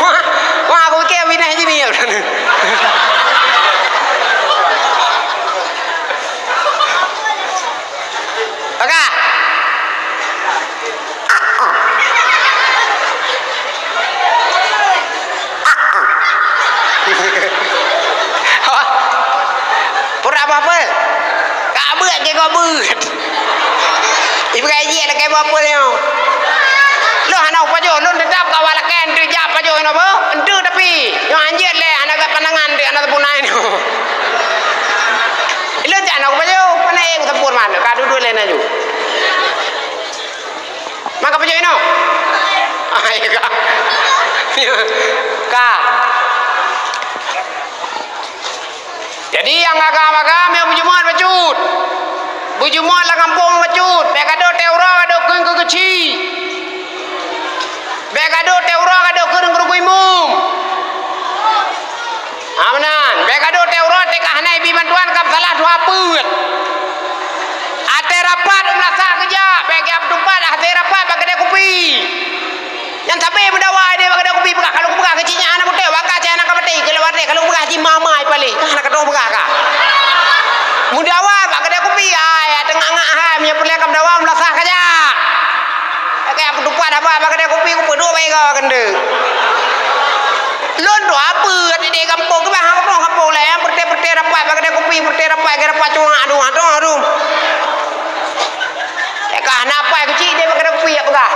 wah, wah, aku pikir binèh jih ni. Oke. Pura apa-apa? Ka beuet ke kau beuet? Ibu gaji ada kayak apa-apa ni? Lo hana upajoh, lo tetap kawal akan tu jak pajoh ni apa? Entu tapi, nyoh anjir le, anak kat pandangan tu, anak tepunai ni. Ilôn cak na kupajoh, pane nyang teupur man, ka dudoe lé na ju. Maka pajoh inoe. Ah, iya ka. Ka. Jadi nyang agam-agam nyang beujeumaat bacut. Beujeumaat lam gampông bacut. Bèk gadôh teuh uroe gadôh kheun keu keuchik. Bèk gadôh teuh uroe gadôh kheun keu ruku imum. Ha, meunan. Bèk gadôh teuh uroe teuka hana ibi bantuan, ka salah dua peuet. Até rapat u meulasah keujak, bèk geujak peutupat, até rapat bak keudè kupi. Nyan sabé meudawa idéh bak keudè kupi peugah, ka lôn peugah keu cit nyan hana beutôi, bak ka cit hana ka maté, keu lôn maté, ka lôn peugah cit mama ipaleh, ka hana ka teupeugah ka. Meudawa bak keudè kupi, ai, teungak-ngak hai, meunyoe peureulèe ka meudawa, meulasah keujak. Ka peutupat haba bak keudè kupi, kupeuduek bak igoe keuneuk. Lôn dua peuet idéh gampông, keubah gampông, gampông lé, nyang peureté-peureté rapat bak keudè kupi, peureté rapat, keu rapat cungak, aduh, aduh, aduh. Ka hana paih keuchik idéh bak keudè kupi jak peugah.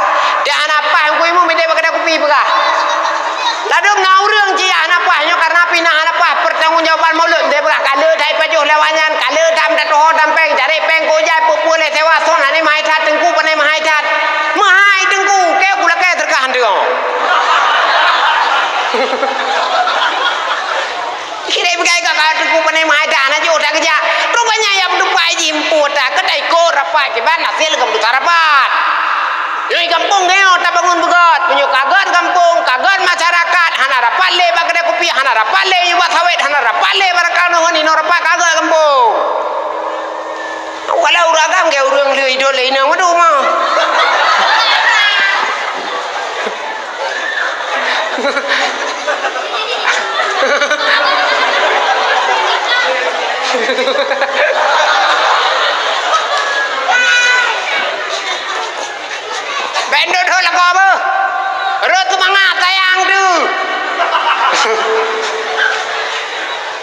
Dak hana paih Teungku Imum idéh bak keudè kupi peugah. Ladôm na ureueng cit hana paih nyoe, kareuna pih na hana paih peutanggongjawaban mulod idéh peugah. Ka le that ipajoh lé awak nyan, ka le that meutatuho dampéng, jarek péng keu ojai, peue-peue lé sewa, son hana meuhai that, Teungku pane meuhai that. Meuhai Teungku, keu kulakèe teuka handeung. Kira peugah ka, ka Teungku pane meuhai that, hana jiôh that keujak. Rupanya nyang peutupat jih empu that, keu taikot rapat kiban hasil keputusan rapat. Nyoe gampông nyoe tabangun beugöt, meunyoe ka göt gampông, ka göt masyarakat, hana rapat lé bak keudè kupi, hana rapat lé nibak sawét, hana rapat lé barangkaho ngon inoe rapat ka göt gampông. Walau ureueng agam keu ureueng le idol lé inong meudu mah. Bèk ndot ho lakoe beuh. Rhot seumangat sayang tu.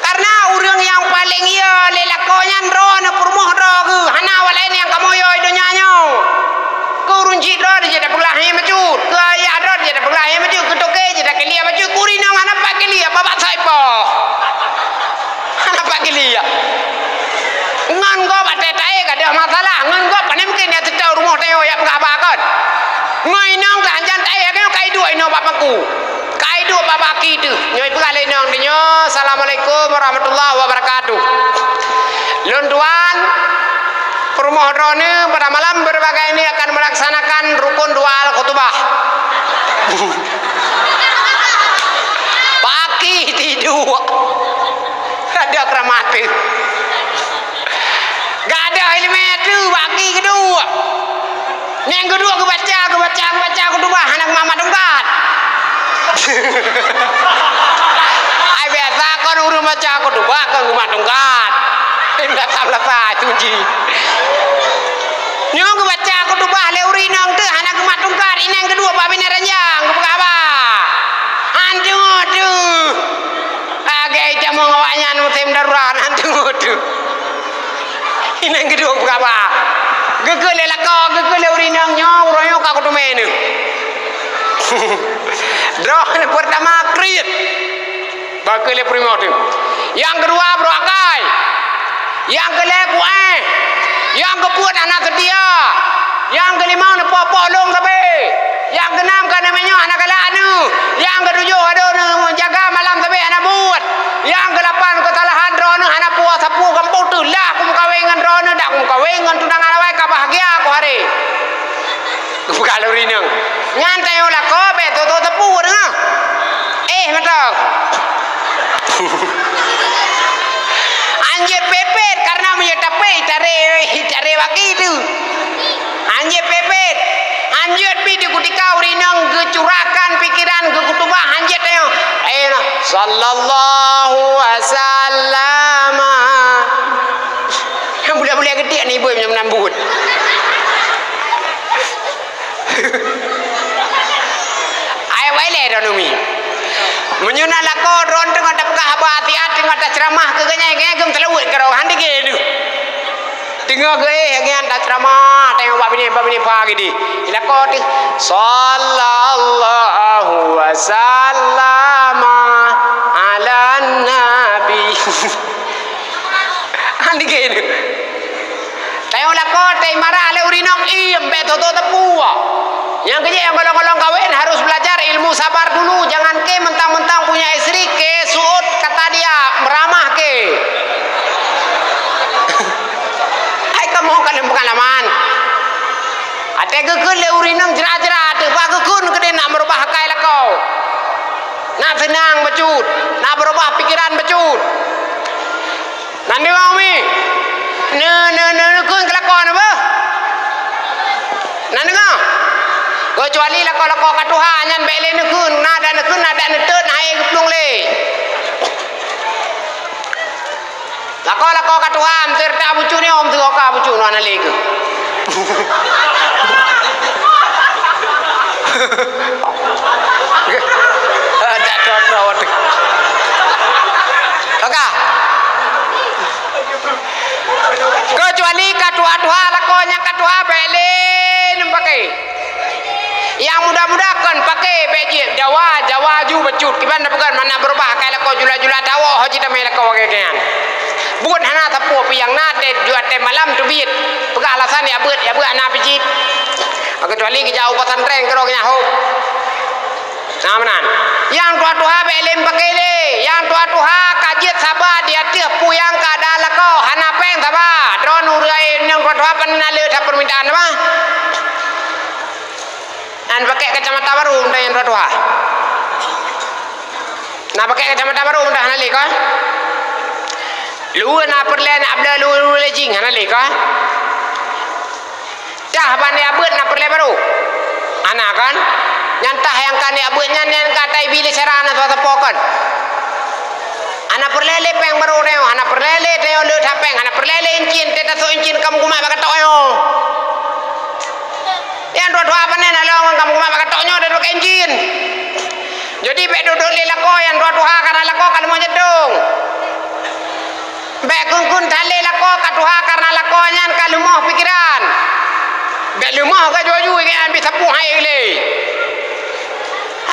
Kareuna ureueng nyang paleng ie lé lakoe nyan droeneuh peurumoh droe geuh, hana awak laén nyang kamoe yo i donya nyoe. Keu ureueng chik droe jeuet tapeuglah nyang bacut, keu ayah droe jeuet tapeuglah nyang bacut, keu toke jeuet takeuliak bacut, keu ureueng inong hana pat keuliak, babah saipoh. Hana pat keuliak. Ngon gob até taéh ka deuh masalah, ngon gob pane mungken nyang teutoe rumoh tanyoe jak peugah haba kon. Ngon inong teuh hanjan taéh, ka iduek inoe bak paku. Ka iduek bak baki teuh. Nyoe ipeugah lé inong tanyoe, "Assalamualaikum warahmatullahi wabarakatuh. Lôn tuan, peurumoh droeneuh pada malam berbagai ini akan melaksanakan rukun dua al-khutbah." Baki tiduek. Ada keramat teuh. Gadoh ileumèe teuh baki geuduek. Nyang geuduek geubaca, geubaca, geubaca khutubah hana geumat-mat tungkat. Ai biasa kon ureueng baca khutubah kon geumat tungkat. Biasa-biasa tu jih. Nyoe geubaca khutubah lé ureueng inong teuh hana geumat tungkat, inong geuduek bak binéh ranjang geupeugah haba. Hantu teuh. Lagèe itamong awaknyan musém darurat, hantu teuh. Inong geuduek peugah haba. Geukheun lé lakoe, geukheun lé ureueng inong nyoe, uroe nyoe ka kuteumé neuh. Droeneuh peurtama kriet. Bak kheun lé peurumoh teuh. Nyang keudua brôk akai. Nyang keulhèe ku'éh. Nyang keupeuet hana seutia. Nyang keulimong neupoh-poh lôn sabé. Nyang keunam ka neumeunyoe hana galak neuh. Nyang keutujôh adoe neuh meujaga malam sabé hana buet. Nyang keulapan keusalahan droeneuh hana puwoe sapeue gampông teuh. Lah kumeukawen ngon droeneuh, dak kumeukawen ngon tunangan awai ka bahgia ku haré. Geupeugah lé ureueng inong. Nyan tanyoe lakoe bèk tô-tô teupeu deungoe. Eh, mantong. Hanjeuet pepet, kareuna meunyoe tapet, itaré, itaré baki teuh. Hanjeuet pepet. Hanjeuet pih di kutika ureueng inong geucurahkan pikeran, geukhutubah, hanjeuet tanyoe. Ayo nah, sallallahu wasallama. Bulat-bulat geudiek ni, ibu, meunyoe meunan buet. Ai, wai lé droeneuh mi. Meunyoe na lakoe droeneuh teungoh tapeugah haba siat, teungoh taceuramah keu geuhnyan, geuhnyan geumeuseulaweuet keudroe, han degé neuh. Teungoh geuéh geuhnyan taceuramah, teungoh bak binéh, bak binéh pha geuh deh. Lakoe teuh, "Sallallahu wasallama ala nabi." Han degé neuh. Tanyoe lakoe teuimarah lé ureueng inong, iem, bèk tô-tô teupeu. Nyang keujeuet nyang gohlom-gohlom kawen harus belajar ilmu sabar dulu, jangan ke mentang-mentang punya istri ke su'ut kata dia, meuramah ke. Hai kamoe ka lheueh peungalaman. Watèe geukheun lé ureueng inong jrat-jrat, teuh bah geukheun keudéh nak meurubah akai lakoe. Na seunang bacut, na beurubah pikeran bacut. Na deungoe, Umi? Neu-, neu-, neu-, neukheun keu lakoe na beuh? Na deungoe? Keucuali lakoe-lakoe ka tuha nyan bèk lé neukheun, na dak neukheun, na dak neutot, na hai geuplueng lé. Lakoe-lakoe ka tuha, meuseuti bucu nyoe, meuseuti ka bucu nyoe hana lé keuh. Eh, tak tahu-tahu tu. Oke. Keucuali ka tuha-tuha, lakoe nyang ka tuha bèk lé neupaké. Nyang muda-muda kon paké bèk jeuet, dawa, dawa ju bacut. Kiban na peugah mana beurubah kai lakoe jula-jula tawoe ho jitamé lakoe lagèe nyan. Buet hana sapeue pih nyang na tét, jua tét malam teubiet. Peugah alasan jak beuet, jak beuet hana pih cit. Keucuali geujak u pesantren keudroe nyan ho. Nah, meunan. Nyang tuha-tuha bèk lé neupaké lé. Nyang tuha-tuha ka jeuet saba di ateueh peue nyang ka ada lakoe, hana péng saba. Droeneuh ureueng nyang tuha-tuha pane na le that peurmintaan mah. Na paké kacamata baru meudah nyang tuha-tuha. Na paké kacamata baru meudah hana lé kon? Luweue na peureulèe na abla luweue-luweue lé jing hana lé kon? Tah ban jak beuet na peureulèe baru? Hana kon? Nyang tah nyang ka jak beuet nyan nyang ka taibi lé syara na sapo-sapo kon? Hana peureulèe lé péng baru tanyoe, hana peureulèe lé tanyoe le that péng, hana peureulèe lé incin, teuh tasok incin ka meugumat bak katok nyoe. Nyang tuha-tuha pane na lôn ngon kamoe umat bak katok nyoe deuh pakai incin. Jadi bèk duek-duek lé lakoe nyang tuha-tuha, karena lakoe ka leumoh jadong. Bèk kheun-kheun that lé lakoe ka tuha, karena lakoe nyan ka leumoh pikeran. Bèk leumoh ka juju ingat ambi sapeue hai lé.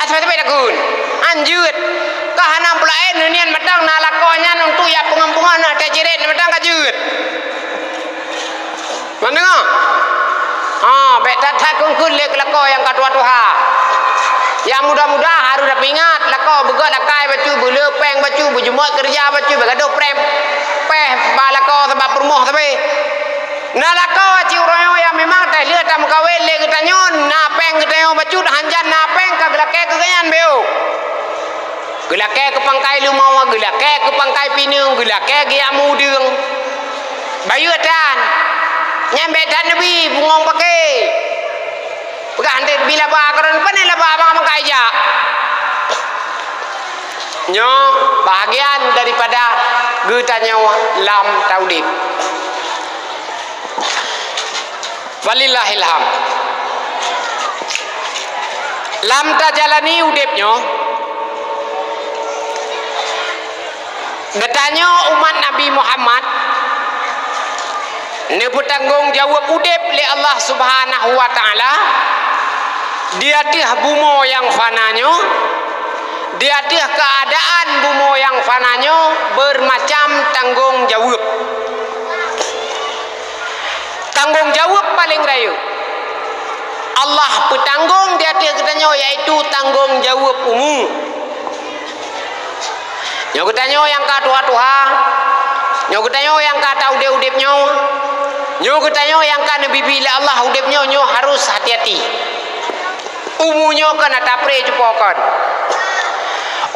Asai-asai bèk takheun. Anjeut. Ka hana peulaén neunian mantong na lakoe nyan untuk jak peungon-peungon na teucirét mantong ka jeuet. Mandeungoe? Ha, bèk that-that kheun-kheun lé keu lakoe nyang ka tuha-tuha. Nyang muda-muda harôh tapeuingat, lakoe beugöt akai bacut, beule péng bacut, beujeuet keureuja bacut, beugadôh prem, péh bak lakoe sabab peurumoh sabe. Na lakoe cit uroe nyoe nyang memang teuh lheueh tameukawen lé geutanyoe, na péng geutanyoe bacut, hanjan na péng ka geulakèe keu geuhnyan beu. Geulakèe keu pangkai leumo, geulakèe keu pangkai pineung, geulakèe geujak meu udeueng. Bayeue tan. Nyan bèk that neubi bungong paké. Peugah, "Anté neubi laba keudroe, pane laba abang-abang ka ijak." Nyoe bahagian daripada geutanyoe lam taudép. Walillahil hamd. Lam tajalani udép nyoe, geutanyoe umat Nabi Muhammad neupeutanggong jaweueb udép lé Allah Subhanahu wa Ta'ala di ateueh bumoe nyang fana nyoe, di ateueh keuadaan bumoe nyang fana nyoe beureumacam tanggong jaweueb. Tanggong jaweueb paleng rayeuk Allah peutanggong di ateueh geutanyoe, yaitu tanggong jaweueb umu. Nyoe geutanyoe nyang ka tuha-tuha, nyoe geutanyoe nyang ka taudép-udép nyoe, nyoe geutanyoe nyang ka neubi-bi lé Allah udép nyoe, nyoe harôh hati-hati. Umu nyoe kon ata pré cupo kon.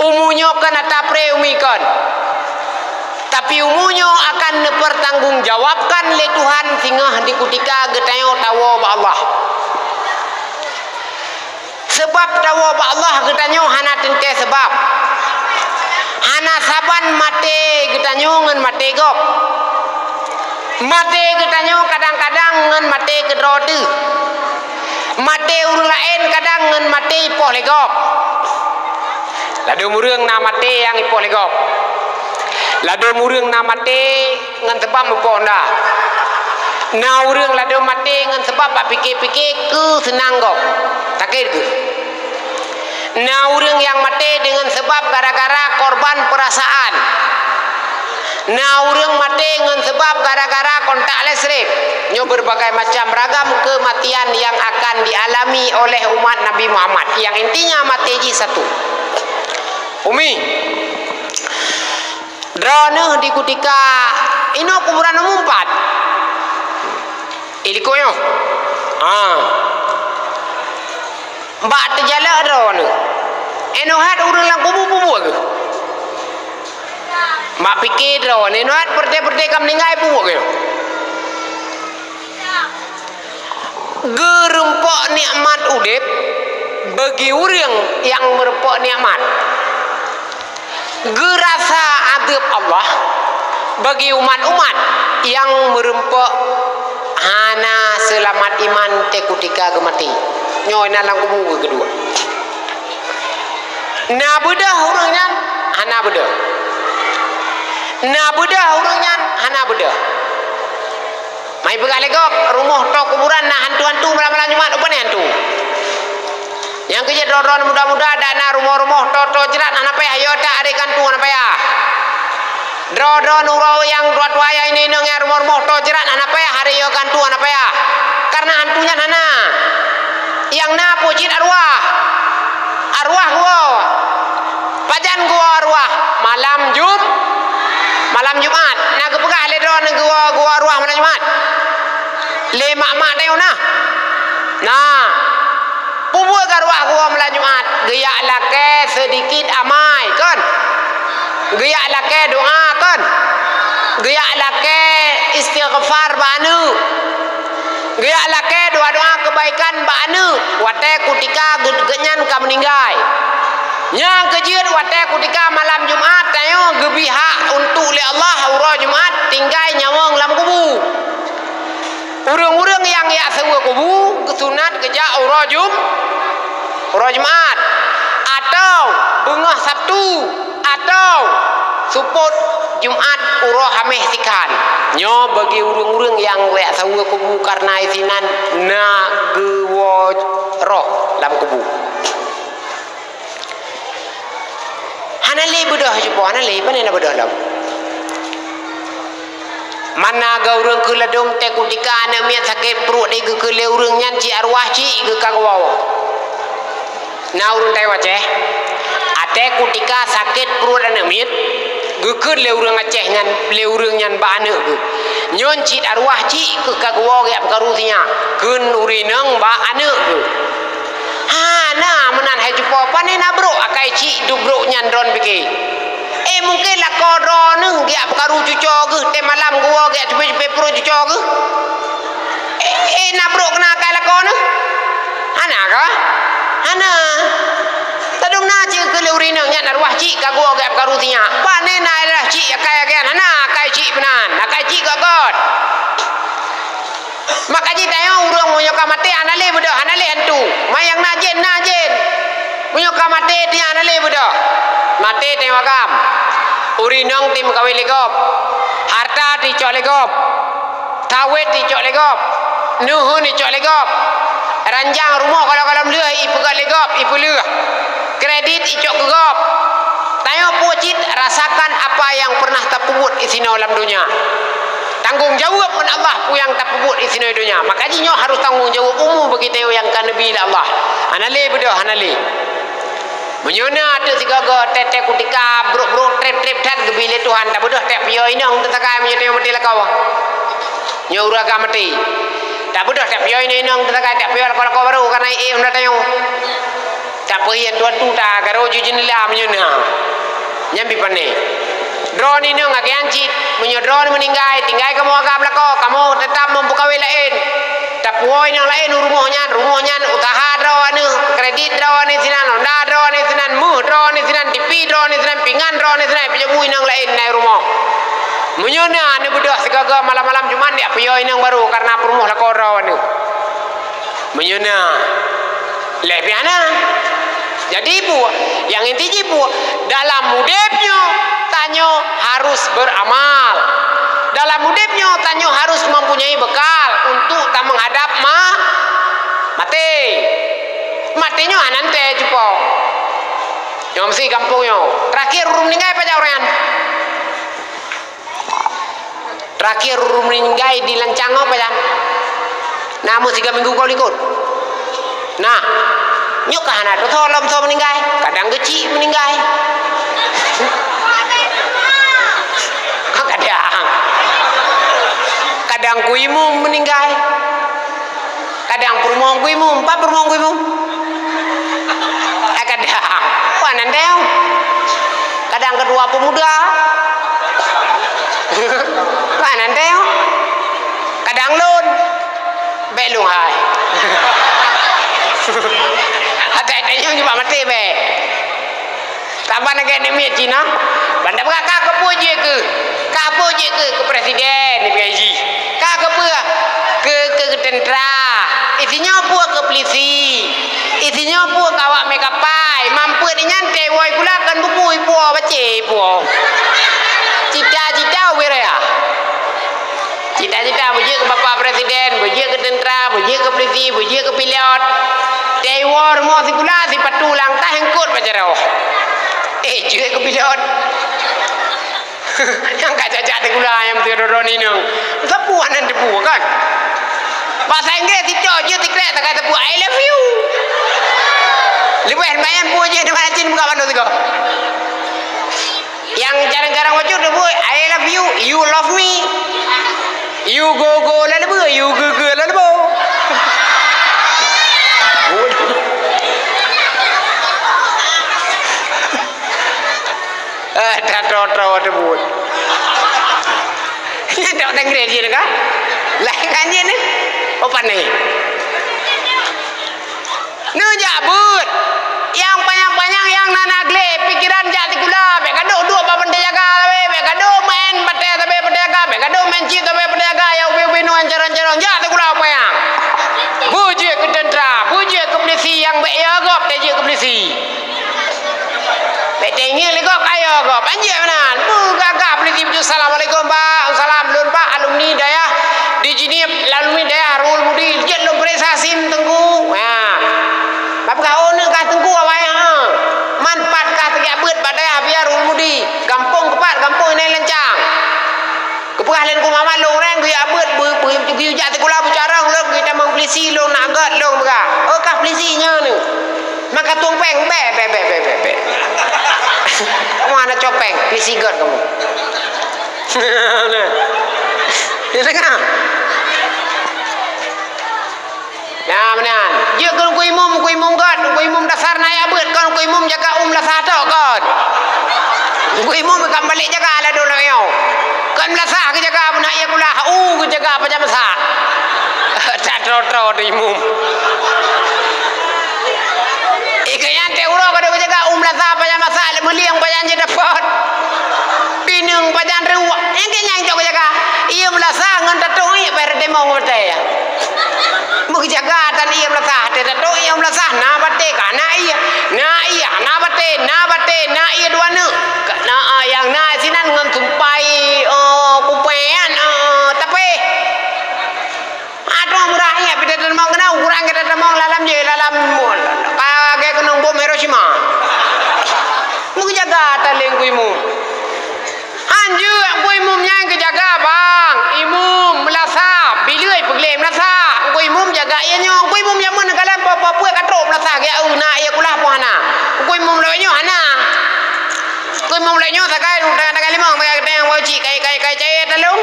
Umu nyoe kon ata pré umi kon. Tapi umu nyoe akan neupeurtanggong jawabkan lé Tuhan singoh di kutika geutanyoe tawoe bak Allah. Seubab tawoe bak Allah geutanyoe hana teuntèe seubab. Hana saban maté geutanyoe ngon maté gob. Maté geutanyoe kadang-kadang ngon maté keudroe teuh. Maté ureueng laén kadang ngon maté ipoh lé gob. Ladôm ureueng na maté nyang ipoh lé gob. Ladôm ureueng na maté ngon seubab meupoh honda. Na ureueng ladôm maté ngon seubab bak pike-pike keu seunang gob. Sakét keuh? Na ureueng nyang maté deungon seubab gara-gara korban peurasaan. Na ureueng maté ngon seubab gara-gara kontak listrik. Nyoe beureubagai macam ragam keumatian nyang akan dialami oleh umat Nabi Muhammad. Nyang intinya maté jih satu. Umi, droeneuh di kutika inoe kuburan umu empat. Ilikot nyoe. Ha. Bak teujalak droeneuh. Inoe hat ureuëng lam kubu peue buet geuh. Mak pike droe, inoe hat peureute-peureute ka meuninggai peue buet geuh. Geureumpok nikmat udeb bagi ureuëng nyang meureumpok nikmat. Geurasa adeueb Allah bagi umat-umat nyang meureumpok hana seulamat iman teukutika geumaté. Nyoe na lam kubu geukeudua. Na beudôh ureuëng nyan hana beudôh. Na beudôh ureuëng nyan hana beudôh. Mai peugah lé gob, rumoh toe kuburan na hantu-hantu malam-malam Jumat, upane hantu. Nyang keujeuet droe-droe muda-muda dak na rumoh-rumoh toe-toe jrat hana payah, yo tak aré gantung hana payah. Droe-droe nurô nyang dua tuha nyang inong-inong nyang rumoh-rumoh toe jrat hana payah, aré yo gantung hana payah. Karena hantu nyan hana. Nyang na peue cit arwah. Arwah geuwoe. Pajan geuwoe arwah? Malam Jum-, malam Jumat. Na geupeugah lé droeneuh geuwoe, geuwoe arwah malam Jumat? Lé mak-mak tanyoe na? Na. Peue buet keu arwah geuwoe malam Jumat? Geujak lakée seudikit amai, kon? Geujak lakée doa, kon? Geujak lakée istighfar bak aneuëk? Geujak lakée doa-doa keubaikan bak aneuëk watée kutika geuh-, geuhnyan ka meuninggai. Nyang keujeuet watée kutika malam Jumat tanyoe geubri hak untuk lé Allah uroe Jumat tinggai nyawöng lam kubu. Ureuëng-ureuëng nyang jak saweue kubu geusunat geujak uroe Jum-, uroe Jumat, atau beungoh Sabtu, atau seupôt Jumat uroe Hameh sikhan. Nyoe bagi ureuëng-ureuëng nyang jak saweue kubu, kareuna isinan na geuwoe roh lam kubu. Hana lé beudôh cupo, hana lé, pane na beudôh lom. Mana geu ureuëng keu ladôm teukutika aneuëk miet sakét pruet di geukheun lé ureuëng nyan cit arwah cit geuh ka geuwoe. Na ureuëng tayue Aceh, ateuh kutika sakét pruet aneuëk miet, geukheun lé ureuëng Aceh nyan, lé ureuëng nyan bak aneuëk geuh. Nyoe cit arwah cit keuh ka geuwoe geujak peukaru sinyak, kheun ureuëng inong bak aneuëk geuh. Hana meunan hai cupo, pane na brok akai cit duek brok nyan droen pike. Eh, mungken lakoe droeneuh geujak peukaru cuco geuh, tém malam geuwoe geujak cupe-cupe pruet cuco geuh. Eh, eh, na brok keunan akai lakoe neuh? Hana kah? Hana. Tadong na cit keu lé ureuëng inong nyan arwah cit ka geuwoe geujak peukaru sinyak. Pane na arwah cit akai-akai nyan? Hana, akai cit meunan, akai cit göt-göt. Maka jih tanyoe ureuëng meunyoe ka maté hana lé beudôh, hana lé hantu. Ma nyang na jén, na jén. Meunyoe ka maté, tanyoe hana lé beudôh. Maté tanyoe agam. Ureuëng inong tém kawé lé gob. Hareuta teuicok lé gob. Tawét teuicok lé gob. Neuheun icok lé gob. Ranjang rumoh gohlom-gohlom lheueh ipeugöt lé gob, ipeulheueh. Kredit icok keu gob. Tanyoe peue cit rasakan apa nyang pernah tapeubuet disinoe lam donya. Tanggong jaweueb ngon Allah peue nyang tapeubuet disinoe donya. Maka jih nyoe harôh tanggong jaweueb umu bagi tanyoe nyang ka neubi lé Allah. Hana lé beudôh, hana lé. Meunyoe na ateueh sigoe-goe tét-tét kutika brok-brok trép-trép that geubi lé Tuhan, tabeudôh tét piôh inong teusakai meunyoe tanyoe maté lakoe. Nyoe ureuëng agam maté. Tabeudôh tét piôh inong-inong teusakai tét piôh lakoe-lakoe barô kana ék unda tanyoe. Tapeuhian tuha-tuha, ka rôh ju jeundela meunyoe na. Nyan pi pane. Droeneuh inong lagée nyan cit, meunyoe droeneuh meuninggai, tinggai kamoe agam lakoe, kamoe teutap meupeukawé laén. Tapuwoe inong laén u rumoh nyan, rumoh nyan useuha droeneuh, kredit droeneuh sinan, honda droeneuh sinan, meuh droeneuh sinan, tipi droeneuh sinan, pingan droeneuh sinan, ipeujeuet bu inong laén na i rumoh. Meunyoe na neubeudôh sigoe-goe malam-malam Jumat, jak piôh inong barô kareuna peurumoh lakoe droeneuh. Meunyoe na, lé pih hana. Jadi peue, nyang inti jih peue, dalam udeb nyoe tanyoe harus beuramal. Dalam udeb nyoe tanyoe harus mempunyai bekal untuk tameuhadab ma-, maté. Maté nyoe hana teuntée cupo. Nyoe meusi gampông nyoe. Terakhir ureuëng meuninggai pajan ureuëng nyan? Terakhir ureuëng meuninggai di Lancang nyoe pajan? Na meusiga minggu ka likot? Nah, nyoe ka hana teusoe lom soe meuninggai. Kadang geuchik meuninggai. Kadang. Kadang kuimum meuninggai. Kadang peurumoh kuimum, pat peurumoh kuimum? Ai kadang. Wah, Nan teuh, kadang ketua pemuda. Wah, nan teuh, kadang lôn. Bèk lôn hai. Atai-atai nyoe nibak maté bèk. Saban lagèe namiet Cina. Ban tapeugah ka keupeue jeuet keu, ka keupeue jeuet keu, keu presiden, di P I G. Ka keupeue keu, keu, keu teuntra. Isinyoe peue keu polisi. Isinyoe peue keu awak meukapai. Mampu nyan teuh woe sikula kon buku ipuo baca ipuo. Cita-cita ubé raya. Cita-cita beujeuet keu bapak presiden, beujeuet keu teuntra, beujeuet keu polisi, beujeuet keu pilot. Teuh woe rumoh sikula sipatu lam tas eungkot bak jaroe. Eh, jeuet keu pilot. Nyang ka jak-jak sikula nyang beutôi droe-droe inong. Sapeue hana teupeue kan? Bahasa Inggris sicok jeuet sikrek takai sapeue, "I love you." Leubeh manyang peue jih di mana cin buka bandum sigoe. Nyang jarang-jarang bacut teupeue, "I love you, you love me." You go go lalebeu, you ge ge lalebeu. Eh, dah tro-tro teubuet. Nyan tok Inggris jih kan? Laén kan jih ni? Oh, pane. Neujak beuet. Nyang panyang-panyang nyang na-na gleh pikeran jak sikula, bèk gadôh duek bak pantai jaga sabe, bèk gadôh main batèe sabe pantai jaga, bèk gadôh main chip sabe pantai jaga, nyang ubé-ubé nyoe carông-carông jak sikula panyang. Beujeuet keu teuntra, beujeuet keu polisi nyang bèk yo gob teuh jeuet keu polisi. Bèk teuingat lé gob ka yo gob, anjeuet meunan. Beugagah polisi bacut, "Assalamualaikum, Pak." "Salam, lôn, Pak, alumni dayah di Jeunieb, alumni dayah Ruhul Mudi, jeuet lôn peuriksa sim Teungku." Ha. Bapeugah, "Oh, neuk kah Teungku awai, ha. Man pat kah teujak beuet bak dayah biar Ruhul Mudi? Gampông keupat, gampông inai lancang." Geupeugah lé Teungku Muhammad, "Lôn reng geujak beuet, beu-, beu-, geujak sikula beucarông lôn, geutamong polisi lôn, nak gèt lôn," peugah. "Oh, kah polisi nyoe neuk? Maka tueng péng, bèk, bèk, bèk." Kamu hana copéng, polisi gèt kamu. Nah. Ya, tengah. Nah, meunan. Jeuet keu Teungku Imum, Teungku Imum gèt, Teungku Imum dasar na jak beuet, kon Teungku Imum jaga u meulasah tok kon. Teungku Imum ka meubalék jaga ladôm lam nyoe. Kon meulasah geujaga, peunak ie kulah, u geujaga pajan masak. Tak tro-tro di Imum. Ikeu nyan teuh uroe ka geujaga u meulasah pajan masak, meulieng pajan jidapot. Pineung pajan ruwah. Nyang keu nyan cok geujaga. Ie meulasah ngon tatong ie payah teurimong watèe. Meujaga tan ie meulasah, teutatong ie meulasah, na batèe ka, na ie, na ie, na batèe, na batèe, na ie dua neuk. Ka, na, ah, nyang na sinan ngon sumpai, oh, kupèe nyan, oh, tapéh. Aduh, murah ie, pih teutamong keunan, ukuran geutamong lalam jih, lalam, ka lagèe keunong bom Hiroshima. Meujaga tan lé Teungku Imum. Hanjeuet Teungku Imum nyan geujaga, bang. Imum meulasah, bileue peugleh meulasah. Teungku Imum jaga ie nyoe. Teungku Imum jameun kalon po-po peue ka trok meulasah, geujak u na ie kulah pun hana. Teungku Imum lagèe nyoe hana. Teungku Imum lagèe nyoe sakai, sakai limong, sakai keuteng, wajéb kai, kai, kai, cayèe talong.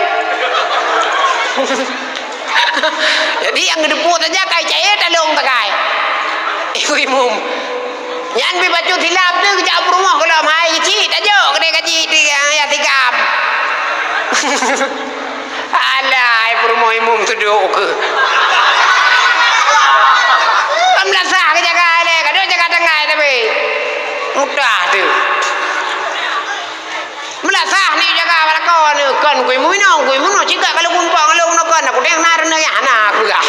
Jadi, nyang geuteupeue saja kai cayèe talong takai. Ibu imum. Nyan pih bacut silap teuh geujak peurumoh gohlom hai geuchik, tajok keudeh gaji teuh, ya, ya, tigam. Alah, hai peurumoh imum teuduek keuh. Peumelasah geujaga lé, gadôh jaga tanggai tapi. Mudah teuh. Meulasah ni jaga bak lakoe ni, kon kui meuminong, kui meunoe, cigak kalau kumpak kalau meunoe kon, aku deng na reuneuh yah na aku gah.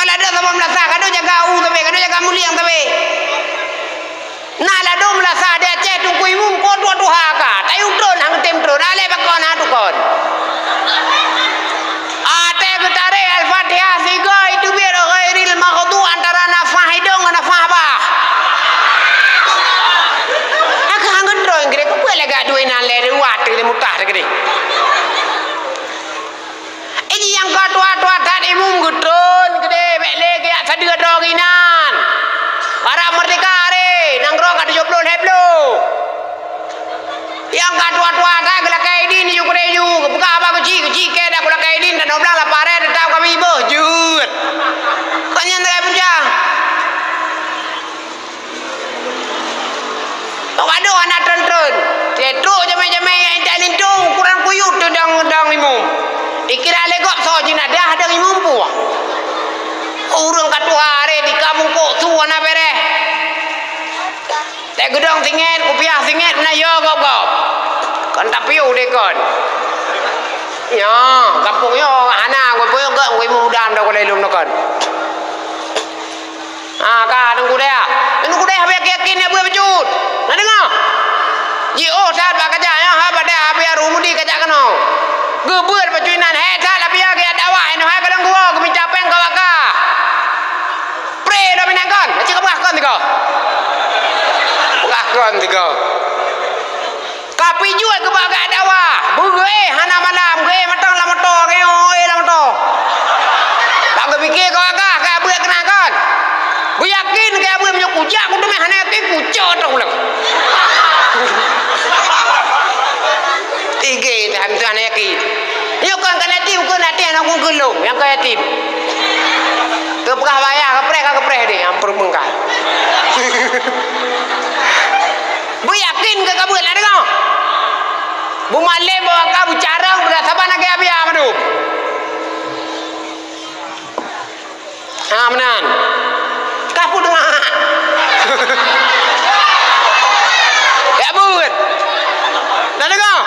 Alah dah sama meulasah, kadu jaga u tapi, kadu jaga muliang tapi. Na ladom meulasah di Aceh Teungku Imum ko tuha-tuha ka, tayue tron hang tem tron, aleh bakon hang tukon. Watèe geutarek Al-Fatihah sigoe teubiet ghairil maghdu antara nafah idong ngon nafah bah. Aku hang geutron keudeh, keupeue lagak dua inan lé dua teuh lé mutah teuh keudeh. Iji nyang ka tuha-tuha that imum geutron keudeh, bèk lé geujak sadeue droe inan. Barat merdeka aré, nanggroe ka tujoh ploh lhèe ploh. Nyang ka tuha-tuha that geulakèe idin ju keudeh ju, geupeugah haba geuchik, geuchik kèe dak geulakèe idin dan oblang lapah rèe teutap kami beuh jeuet. Kon nyan tinggai puja. Ikira lé gob soe jeunadah dong imum puih. Ureuëng ka tuha aré di ka bungkôk su hana béreh. Teugeudong singet, kupiah singet, meunan yo gob-gob. Kon tapiôh deh kon. Nyoe, gampông nyoe hana, geupeugah geuimum muda ndak boleh lom kon. Ha, ka Teungku Dayah. Teungku Dayah habéh yakin-yakin ya beuet bacut. Na deungoe? Jiôh that bak kajak nyoe, ha, bak dayah habéh Arumudi kajak keunoe. Geubeuet bacut inan, hék that Abiya geuyak dakwah, inoe hai ka lôn geuwoe, geumica péng ka wak ka. Pré lom inan kon, aci ka peugah kon tiga. Peugah kon tiga. Ka pijuet geuba gak dawa, beugeuéh hana malam, geuéh mantong lam moto, geuéh lam moto. Bak geupike keu agah, keu abeuet keunan kon. Beuyakin keu abeuet meunyoe kujak kuteumé hana yakin, kucok tok ulôn. Tige dah hana yakin. Nyoe kon ka yatim, kon até aneuk ulôn, nyang ka yatim. Teupeugah wayah, geupreh ka geupreh deh, nyang peureumengkai. Beuyakin keu kabeuet na deungoe. Beumalém bahwa ka beucarông beunasaban lagée Abiya mandum. Ha, meunan. Ka peue deungoe? Ya beuet. Na deungoe?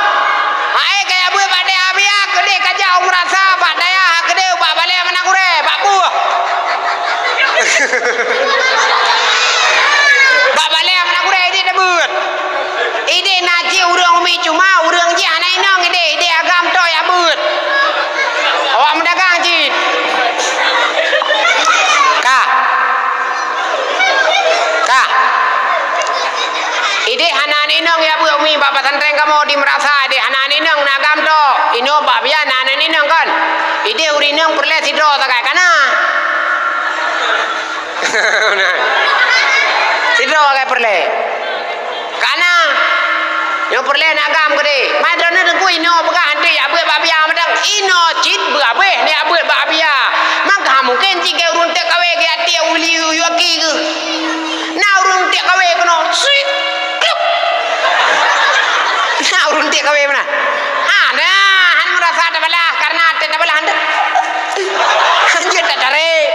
Hai ka ya beuet bak dayah Abiya, keudeh ka jak u meurasa bak dayah, keudeh bak balée meunan gurée, bak buet. Bak balée meunan gurée ideh tabeuet. Ideh na cit ureuëng umi cuma ureuëng jih hana inong ideh, ideh agam tok ya beuet. Awak meudagang cit. Ka. Ka. Ideh hana inong ya beuet umi bak pesantren kamoe di meurasa ideh hana inong na agam tok. Inoe bak bian hana inong kan. Ideh ureuëng inong peureulée sidroe sagai kana. Sidroe sagai peureulée. Kana. Nyoe peureulée na agam keudeh. Mai droeneuh teungku inoe peugah hanté ya beuet bak Abiya mantong inoe cit beuabéh ni ya beuet bak Abiya. Maka mungken cit keu ureuëng teuk kawé geuyak tiek uli yue aki geuh. Na ureuëng tiek kawé keunoe, suit, kluk. Na ureuëng tiek kawé meunan. Ha, nah, han meurasa tabalah, karena até tabalah hanté. Hanjeuet tatarek.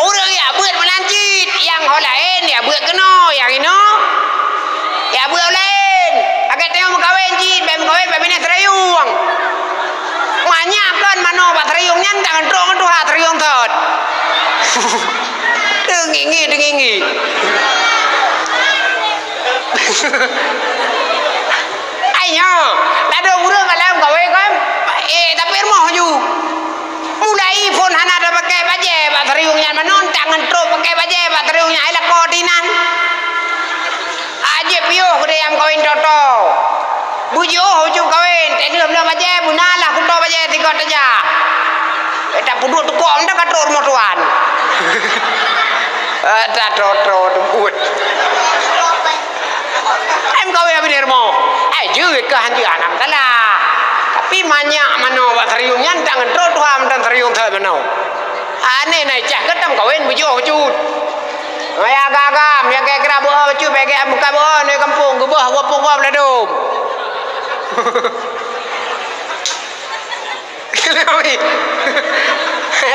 Ureuëng ya beuet meunan cit, nyang ho laén ya beuet keunoe, nyang inoe ya beuet ho laén. Agak teuh meukawen cit, bèk meukawen bak binéh seurayueng. Manyak kon manoe bak seurayueng nyan, tangan trok ngon tuha seurayueng thot. Teungingi, teungingi. Ai nyoe, ladôm ureuëng ka lheueh meukawen kan, eh, tapi rumoh ju. Mulai phon hana tapakai bajée bak seurayueng nyan, manoe tangan trok pakai bajée bak seurayueng nyan, ai lakoe tinan. Ajép piôh keudeh nyang meukawen toto. Bujoh ujoe kawen, teuh lheueh bloe bajée, beuna lah kuto bajée tiga teujak. Eh, tapeuduek tukok, meunan ka trok rumoh tuan. Eh, tatrok-trok teupeuet. Ai meukawen abéh di rumoh. Ai jeuet keu hanjeuet hana masalah. Tapi manyak manoe bak seurayueng nyan, tangan trok tuha mantong seurayueng thot manoe. Aneh na icah keu tameukawen bujoh cut. Maya agam-agam, nyang kira-kira beuo bacut, bèk gét muka beuo, nyoe gampông, geubah gampông gob ladôm.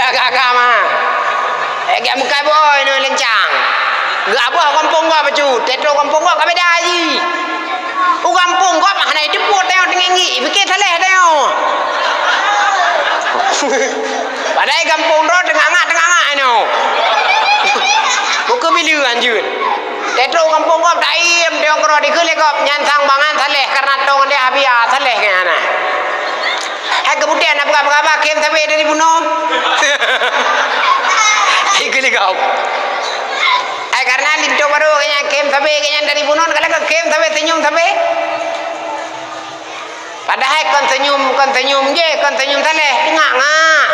Agam-agam, ha. Bèk gét muka beuo, nyoe leuncang. Geubah gampông gob bacut, teutôh gampông gob ka beda jih. U gampông gob hana jiteupue tanyoe teungingi, pike saléh tanyoe. Padahai gampông droe teungangak-teungangak inoe. Buku bileuen jeuet. Teutôh gampông gob taiem, tanyoe keudroe dikeue lé gob, nyan sang bangai saléh, karena tong deh Abiya saléh nyan na. Hai keubudian na peugah-peugah bah, khem sabe dari bunoe. Dikeue lé gob. Ai, karena linto barô geuh nyan khem sabe geuh nyan dari bunoe, kalau khem sabe, senyum sabe. Padahai kon senyum, kon senyum jih, kon senyum saléh, teungangak.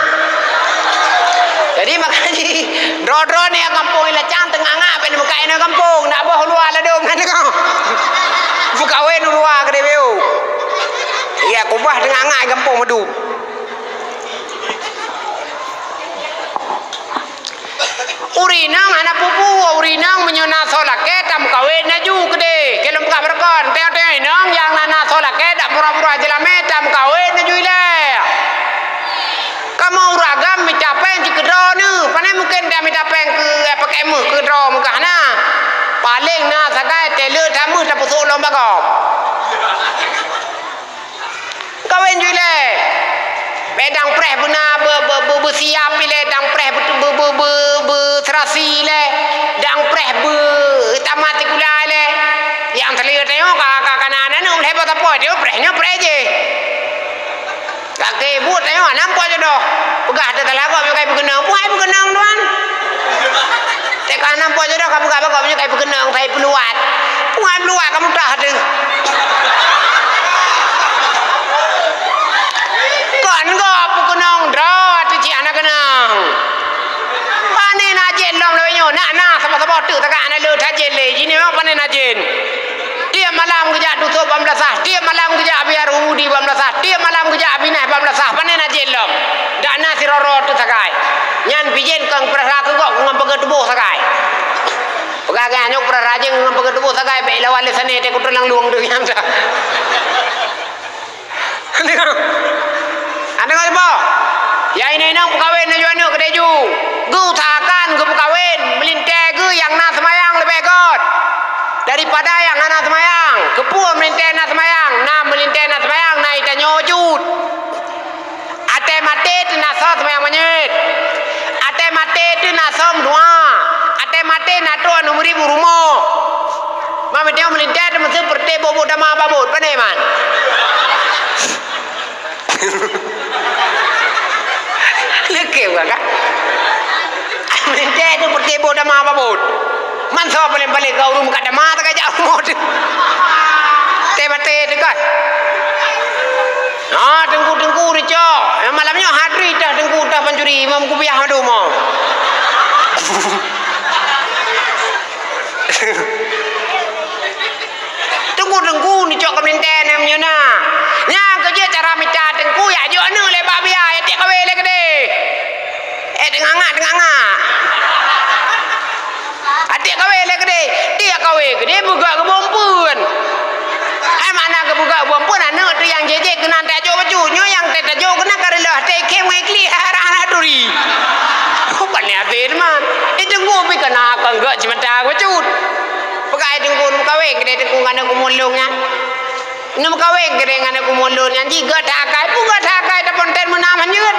Jadi makajih, droe-droe ni gampông ilacang teungangak, bèk muka inoe gampông, nak boh luwa ladôm kan kau. Bukawen luwa keudeh beu. Iya, kubah teungangak gampông madum. Ureueng inong hana peue-peue, ureueng inong meunyoe na soe lakèe tameukawen laju keudeh. Keu lôn peugah beureukon, teuh-teuh inong nyang na, na soe lakèe dak murah-murah jeulamé tameukawen laju ilèe. Mita péng keu, eh, pakai meuh keu droe meugah na. Paleng na sagai teuh le that meuh tapeusok lom bak gob. Kawen ju ilée. Bék dang preh beuna be-, be-, be-, beusiap ilée, dang preh be-, be-, be-, be-, beuserasi ilée, dang preh beu-, tamat sikula ilée. Nyang teulieu tanyoe ka, ka, ka na aneuk lhée boh sapoe, tanyoe preh, nyoe preh jih. Lakée buet tanyoe hana mupo jodoh. Peugah teuh salah gob nyoe ka ipeukeuneung. Peue hai peukeuneung, tuan? Teuka hana mupo jodoh ka peugah bak gob nyoe ka ipeukeuneung, ka ipeuluwat. Peue hai peuluwat ka mutah teuh. Kon gob peukeuneung droe teuh cit hana keunong. Pane na jén lom lagée nyoe, na, na saboh-saboh teuk taga hana le that jén lé. Jinoe pane na jén. Tiep malam geujak tutob bak meulasah, tiep malam geujak biar umudi bak meulasah, tiep malam geujak bineh bak meulasah, pane na jén lom. Dak na sidroe-droe teuh sagai. Nyan pih jén kon peurasa keu gob ngon peugeutuboh sagai. Peugah geuh nyoe peurasa jén ngon peugeutuboh sagai, bék lawan lé sané teuh kuteulang lueng deuh nyan sa. Aneuk boh, ya inong-inong peukawen laju aneuk keudeh ju. Geuusahakan geupeukawen, meulintée geuh nyang na seumayang leubeh göt daripada nyang hana seumayang. Keupeue meulintée na seumayang? Na meulintée na seumayang, na itanyoe jeuet. Até maté teuh na soe seumayang manyét. Até maté teuh na soe meudoá. Até maté na trok aneuk meurieb u rumoh. Ma meunyoe meulintée teuh meuseu peureute boh-boh dama babot, pane man. Leuke bukan kan? Meulintée teuh peureute boh dama babot. Man soe paléng-paléng ka ureuëng meukat dama teuka jak rumoh teuh. Teuh maté teuh kan? Ha, teungku-teungku ni cok. Malam nyoe hadri tah teungku tah pancuri, imam kupiah madu mo. Teungku-teungku ni cok keuminten nyang meunyoe na. Nyang keu jeuet cara mita teungku, ya jok aneuk lé bak biya, ya tiek kawé lé keudeh. Eh, teungangak, teungangak. Até kawé lé keudeh, tiek kawé keudeh beugak geubom peuen. Hai makna geubeugak geubom peuen, aneuk teuh nyang jijak keunan tajok bacut, nyoe nyang tajok keunan ka reuloh, teukhém ngon ikli, harah hana turi. Bukan ni até teuma. Itu ngui pih kena akan gak cimata bacut. Peugah ai teungku neumeukawen keudeh teungku ngon aneuk umur lôn nyan. Neumeukawen keudeh ngon aneuk umur lôn nyan jih gata akai, peue gata akai taponten meunam hanjeuet.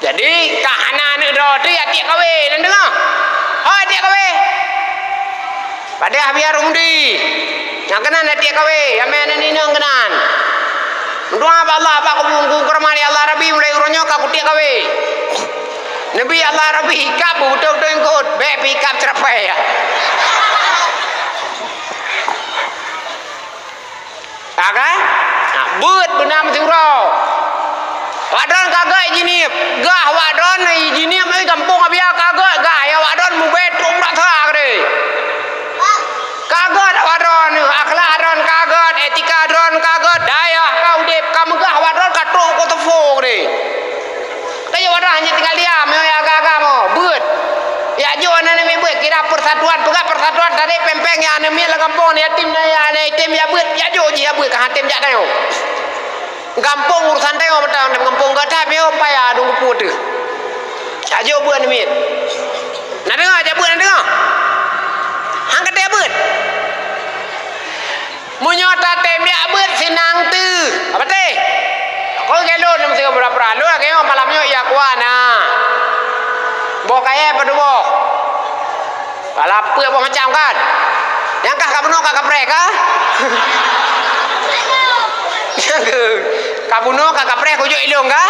Jadi ka hana aneuk droe teuh ya tiek kawé, lôn deungoe. Hoi tiek kawé. Padahai biar undi. Nyang keunan ya tiek kawé, ya meunan inong keunan. Meudoa bak Allah bak kubu Teungku Keuramat, ya Allah Rabbi, mulai uroe nyoe ka kutiek kawé. Neubi Allah Rabbi ikab beutôi-beutôi eungkôt, bék pih ikab ceurapai ya. Ka kan? Nah, beuet beuna meusiuroe. Wak droen ka gét jinieb, gah wak droen jinieb di gampông Abia ka gét gah, ya wak droen mubé trok meurasa keudeh. Ka gét wak droen, akhlak droen ka gét, etika droen ka gét, dayah ka udeb, ka meugah wak droen ka trok kotopo keudeh. Tanyoe wadah hana tinggai diam, nyoe ya agam-agam, oh, beuet. Ya jok aneuk miet beuet, kira persatuan, peugah persatuan, tarék péng-péng ya aneuk miet lam gampông, yatim na ya aneuk yatim ya beuet, ya jok jih ya beuet, ka han tem jak tanyoe. Gampông urusan tanyoe beutôi, gampông gata pih payah dong geupeu teuh. Ya jok beuet aneuk miet. Na deungoe, jak beuet na deungoe. Han ka tem beuet. Meunyoe tatem jak beuet sinang teuh, apa teh? Kon keu lôn meusigoe pura-pura. Lôn lagèe nyoe malam nyoe ia kuah na. Boh kayèe padub boh. Pala peuet boh macam kan? Nyang kah ka bunoe ka kapreh kah? Ka bunoe ka kapreh kujok ilong kah?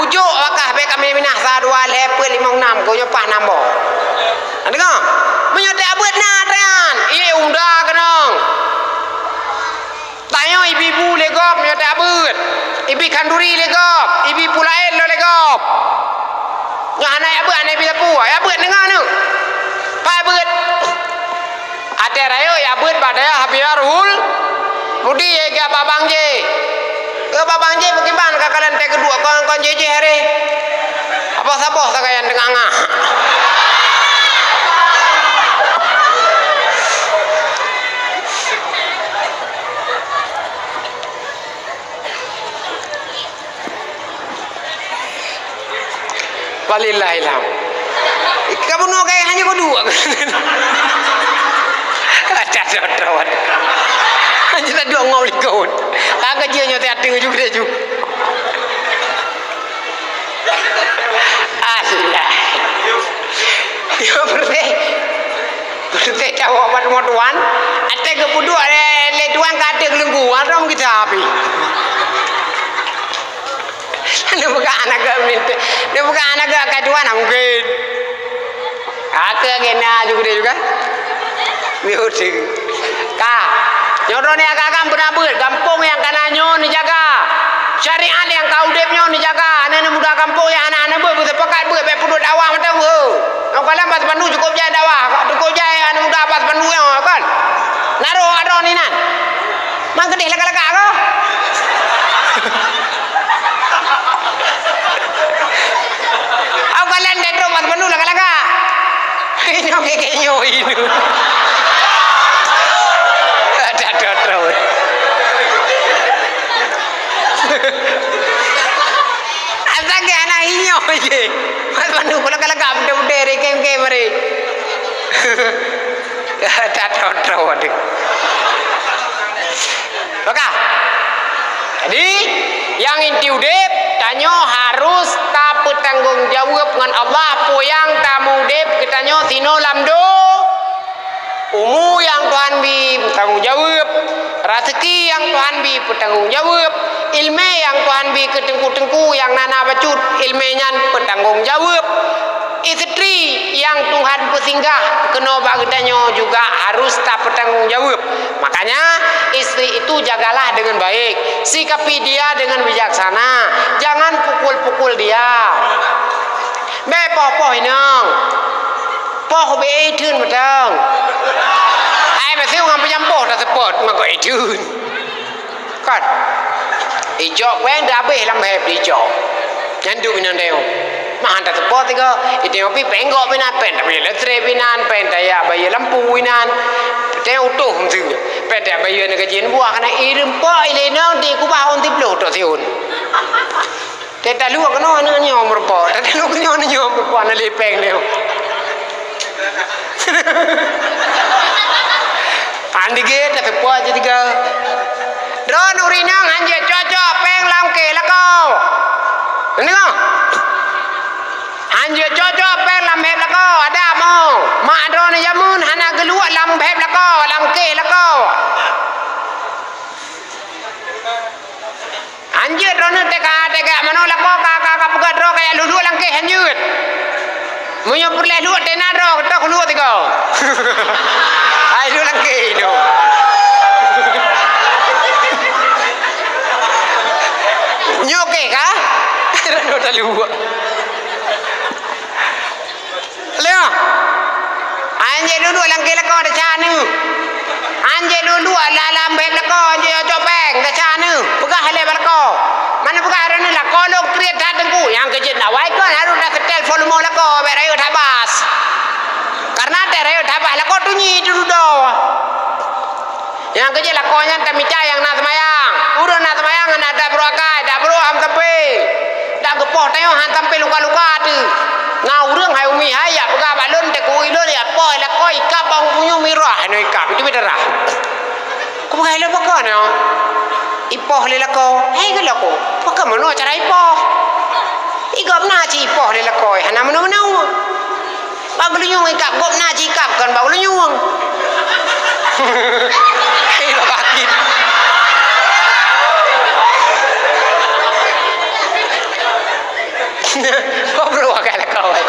Kujok wakah bèk kami minah sa dua lhèe peuet limong nam kujok pah nam boh. Deungoe, meunyoe teuabeuet na atra nyan, ié unda keunong. Tanyoe ibi bu lé gob meunyoe teuabeuet, ibi khanduri lé gob, ibi peue laén lom lé gob. Nyoe hana abeuet, hana ibi sapeue, abeuet deungoe nyoe. Pai abeuet. Até rayeuk ya beuet bak dayah Habibur Rahman Mudi, ya, bak bang jih. Keu bak bang jih beukiban ka kalon teuh keudua kon, kon jih-jih hareh. Apa saboh sagai nyang teungangah. Lillahil hamd. Ka bunoe kai hanya kudu. Ada, ada, ada. Hanya tak dua ngau likot. Ka kerja nyoe teuh ateueh juga dia ju. Allah. Yo, bersih. Bersih tahu apa semua tuan. Ada kebudu ada le tuan kata gelenggu. Ada kita api. Neupeugah aneuk geuh minta, neupeugah aneuk geuh akai tuan, ah, mungken. Akai gena juga dia juga. Dia udah. Ka. Nyoe droeneuh agam beuna beuet, gampông nyang kana nyoe neujaga. Syariat nyang ka udeb nyoe neujaga. Aneuk-aneuk muda gampông nyang hana-hana beuet, beuseupakat beuet, bèk peuduek dakwah mantong, ho. Nyang kalon bak Tapandu cukôp jai dakwah, cukôp jai aneuk muda bak Tapandu nyoe, kan? Naroh droeneuh inan. Mang keudeh lagak-lagak ko. Au kalon deh trok bak Tapandu lagak-lagak. Inyoe keke nyoe inu. Ada trok-trok. Asai geuh hana inyoe je. Bak Tapandu lagak-lagak beudé-beudé, rekem-kem mari. Ada trok-trok deh. Maka, jadi, nyang inti udeb, tanyoe harus tapeutanggong jaweueb ngon Allah, peue nyang tamudeb geutanyoe sinoe lam do-, umu nyang Tuhan bi peutanggong jaweueb, raseuki nyang Tuhan bi peutanggong jaweueb, ileumèe nyang Tuhan bi keu teungku-teungku nyang na-na bacut, ileumèe nyan peutanggong jaweueb. Istri nyang Tuhan peusinggah keunoe bak geutanyoe juga harus tapeutanggong jaweueb. Makanya, istri itu jagalah dengan baik, sikapi dia dengan bijaksana, jangan pukul-pukul dia. Bèk poh-poh inong, poh bèk itheun mantong. Hai, meuseu ngon peujampoh taseupôt, mako itheun. Kan? Icok péng dah habéh lam bèb icok. Nyan duek inan teuh. Mah han taseupôt tiga. Iteuh pih péng gok inan, péng tabayeue leutrek inan, péng tayak bayeue lampu inan. Teuh utoh meuseu. Péng tayak bayeue aneuk gaji buah kana ireumpok ilé inong dikubah ôn siplôh tok siôn. Teuh taluek keunoe aneuk nyoe meureumpok. Teuh taluek keunoe aneuk nyoe meureumpok aneuk lé péng nyoe. Andige tateupeue cit tiga. Droeneuh ureueng inong han jeuet cocok péng lam keh lakoe. Neudeungoe? Han jeuet cocok péng lam bheb lakoe, adak mo. Mak droeneuh jameun hana geuluek lam bheb lakoe, lam keh lakoe. Han jeuet droeneuh teuka, teuka manoe lakoe ka, ka, ka peugah droe kajak luek-luek lam keh, han jeuet. Meunyoe peureulèe luek teuh na droe, toh luek tiga. Hai luek lam keh nyoe. Nyoe keh ka? Droeneuh taluek. Leuh. Anjay duduk lam keh lakoe tacak neu. Anjay duduk la-, lam bheb lakoe, anjay cocok péng tacak neu. Peugah lé bak lakoe. Mana peugah droeneuh lakoe lôn kriet that teungku. Nyang keu jeuet nak wai kon harôh na setel volume lakoe bèk rayeuk that bass. Karena teuh rayeuk that bass lakoe tunyi teududoe. Nyang keu jeuet lakoe nyan tamita nyang na seumayang. Ureueng na seumayang hana dak brôk akai, dak brôk han sampai. Dak geupoh tanyoe han sampai luka-luka teuh. Na ureueng hai umi hai yak peugah bak lôn, teukui lôn yak poh lakoe ikab bang punyueng mirah nyoe ikab, itu beda rah. Kupeugah lôn pakon nyoe? Ipoh lé lakoe. Hai keu lakoe, pakon meunoe cara ipoh? Igop na cit ipoh lé lakoe, hana meunoe-meunoe. Bak geulinyueng ikab, gobnyan jikab kon bak geulinyueng. Hei, bak kaki. Kok bro agak lekau, eh?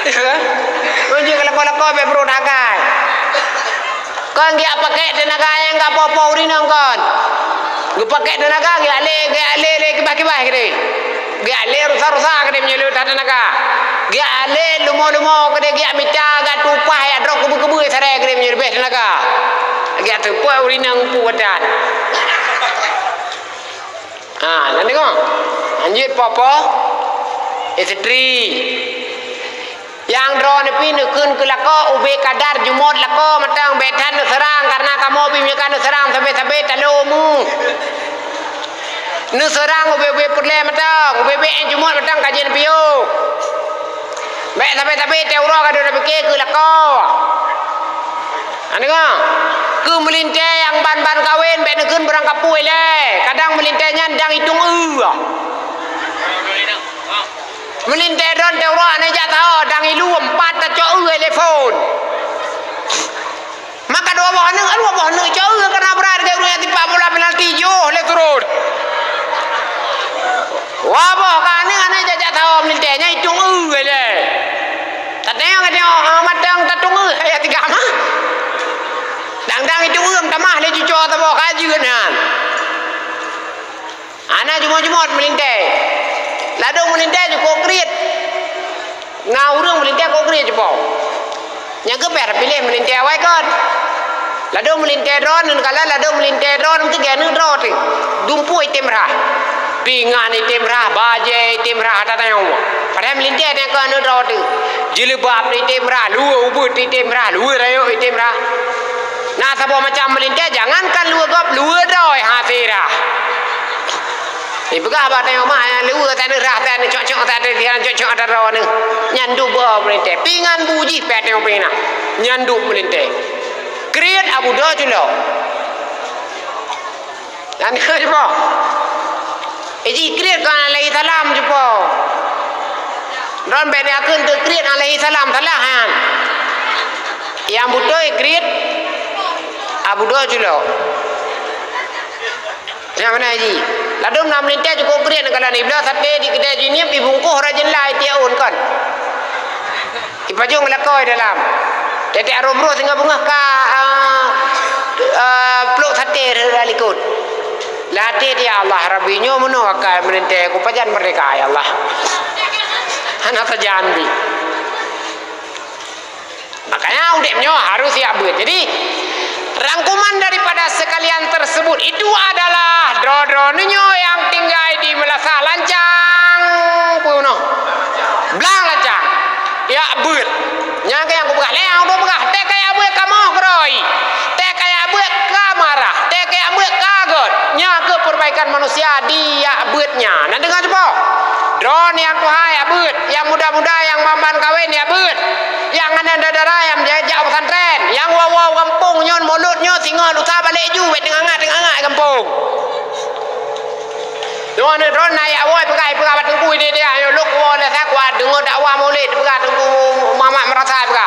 Ya kan? Meunyoe lekau-lekau, bèk bro dagai. Kon geujak pakèk teunaga nyang ka po-po ureueng inong kon. Geupakèk teunaga, geujak lé, geujak lé, lé kibah-kibah keudéh. Geujak lé rusa-rusa keudéh meunyoe le that teunaga. Geujak lé lumo-lumo keudéh, geujak mita, geujak tueng upah, geujak droe keubeu-keubeu sarai keudéh meunyoe leubeh teunaga. Geujak teupeu ureueng inong peue buatan. Ha, na deungö? Lanjut, po-po. Istri. Nyang droeneuh pih neukheun keu lakoe ubé kadar jumôt lakoe mantong, bèk that neuseurang, kareuna kamoe pih meunyoe ka neuseurang sabé-sabé talo mu. Neuseurang ubé-ubé peureulée mantong, ubé-ubé nyang jumôt mantong ka jeuet piôh. Bék sabe-sabe teuh uroe ka deuh tapike keu lakoe. Aneuk, keu meulintée nyang ban-ban kawen bék neukheun beurangkapeue ilée. Kadang meulintée nyan dang itong eu. Meulintée droen teuh uroe aneuk jak saho dang ilue empat tacok eu lé phon. Maka dua boh aneuk, dua boh aneuk cok eu keunan brat lagée ureuëng nyang timpak bola penalti, jiôh lé turot. Dua boh ka aneuk, aneuk jak-jak saho meulintée, nyan itong eu lé. Tateueng ka teueng, ah, mantong tatong eu, ayah tiga mah. Dang-dang itong eu meutamah lé cucoe saboh ka jeuet nyan. Hana jumôt-jumôt meulintée. Ladôm meulintée cukôp kriet. Ngon ureuëng meulintée cukôp kriet cupo. Nyang geupéh piléh meulintée awai kon. Ladôm meulintée droen, neuen kala ladôm meulintée droen teuga neudroe teuh. Dumpeue item rhah. Pingan item rhah, bajée item rhah, ata tanyong. Padahai meulintée nyang kon neudroe teuh. Jilbab item rhah, luweue ubeuet item rhah, luweue rayeuk item rhah. Na saboh macam meulintée, jangankan luweue gob, luweue droe hase rhah. Ipeugah bak tanyoe mak nyang luweue that rhah that cok-cok that, cok-cok that droe nyoe. Nyan duek beu meulintée. Pingan bu jih pih tanyoe pih na. Nyan duek meulintée. Kriet Abu Dho culok. Nyan cupo. Eh, jih kriet kon alaihi salam cupo. Droen bék neukheun teu kriet alaihi salam, salah nyan. Nyang beutôi kriet Abu Dho culok. Nyang mana jih? Ladôm na meulintée cukôp kriet, neukalon ibloe saté di keudée jih nyan ibungkôh rajin lai tiek ôn kon. Ipajong lakoe dalam. Tiek-tiek rhom roh singoh beungoh ka, ah, ah, plôk saté rhah likot. Lam até, "Ya Allah, Rabbi, nyoe meunoe akai meulintée, kupajan meurdeka, ya Allah." Hana sajan bi. Makanya udeb nyoe harus siap beuet. Jadi, rangkuman daripada sekalian tersebut itu adalah droe-droe nyoe nyang tinggai di meulasah lancang peunoh. Blang lancang. Yak beuet. Nyang keu nyang kupeugah lé, nyang udah peugah, teuka yak beuet kamoh keurôi. Teuka yak beuet ka marah. Teuka yak beuet ka göt. Nyoe keuh perbaikan manusia di yak beuet nyan. Nyan deungoe cupo. Droe nyang tuha yak beuet, nyang muda-muda nyang ban-ban kawen yak beuet, nyang hana dara-dara nyang jak, jak pesantren, nyang woe-woe gampông nyoe mulod nyoe singoh lusa balek ju, bék teungangat-teungangat gampông. Nyoe aneuk droe na yak woe peugah, peugah bak teungku idéh-idéh, ayo lôn woe lé sa kuat deungoe dakwah mulod, peugah teungku Muhammad Meurasa peugah.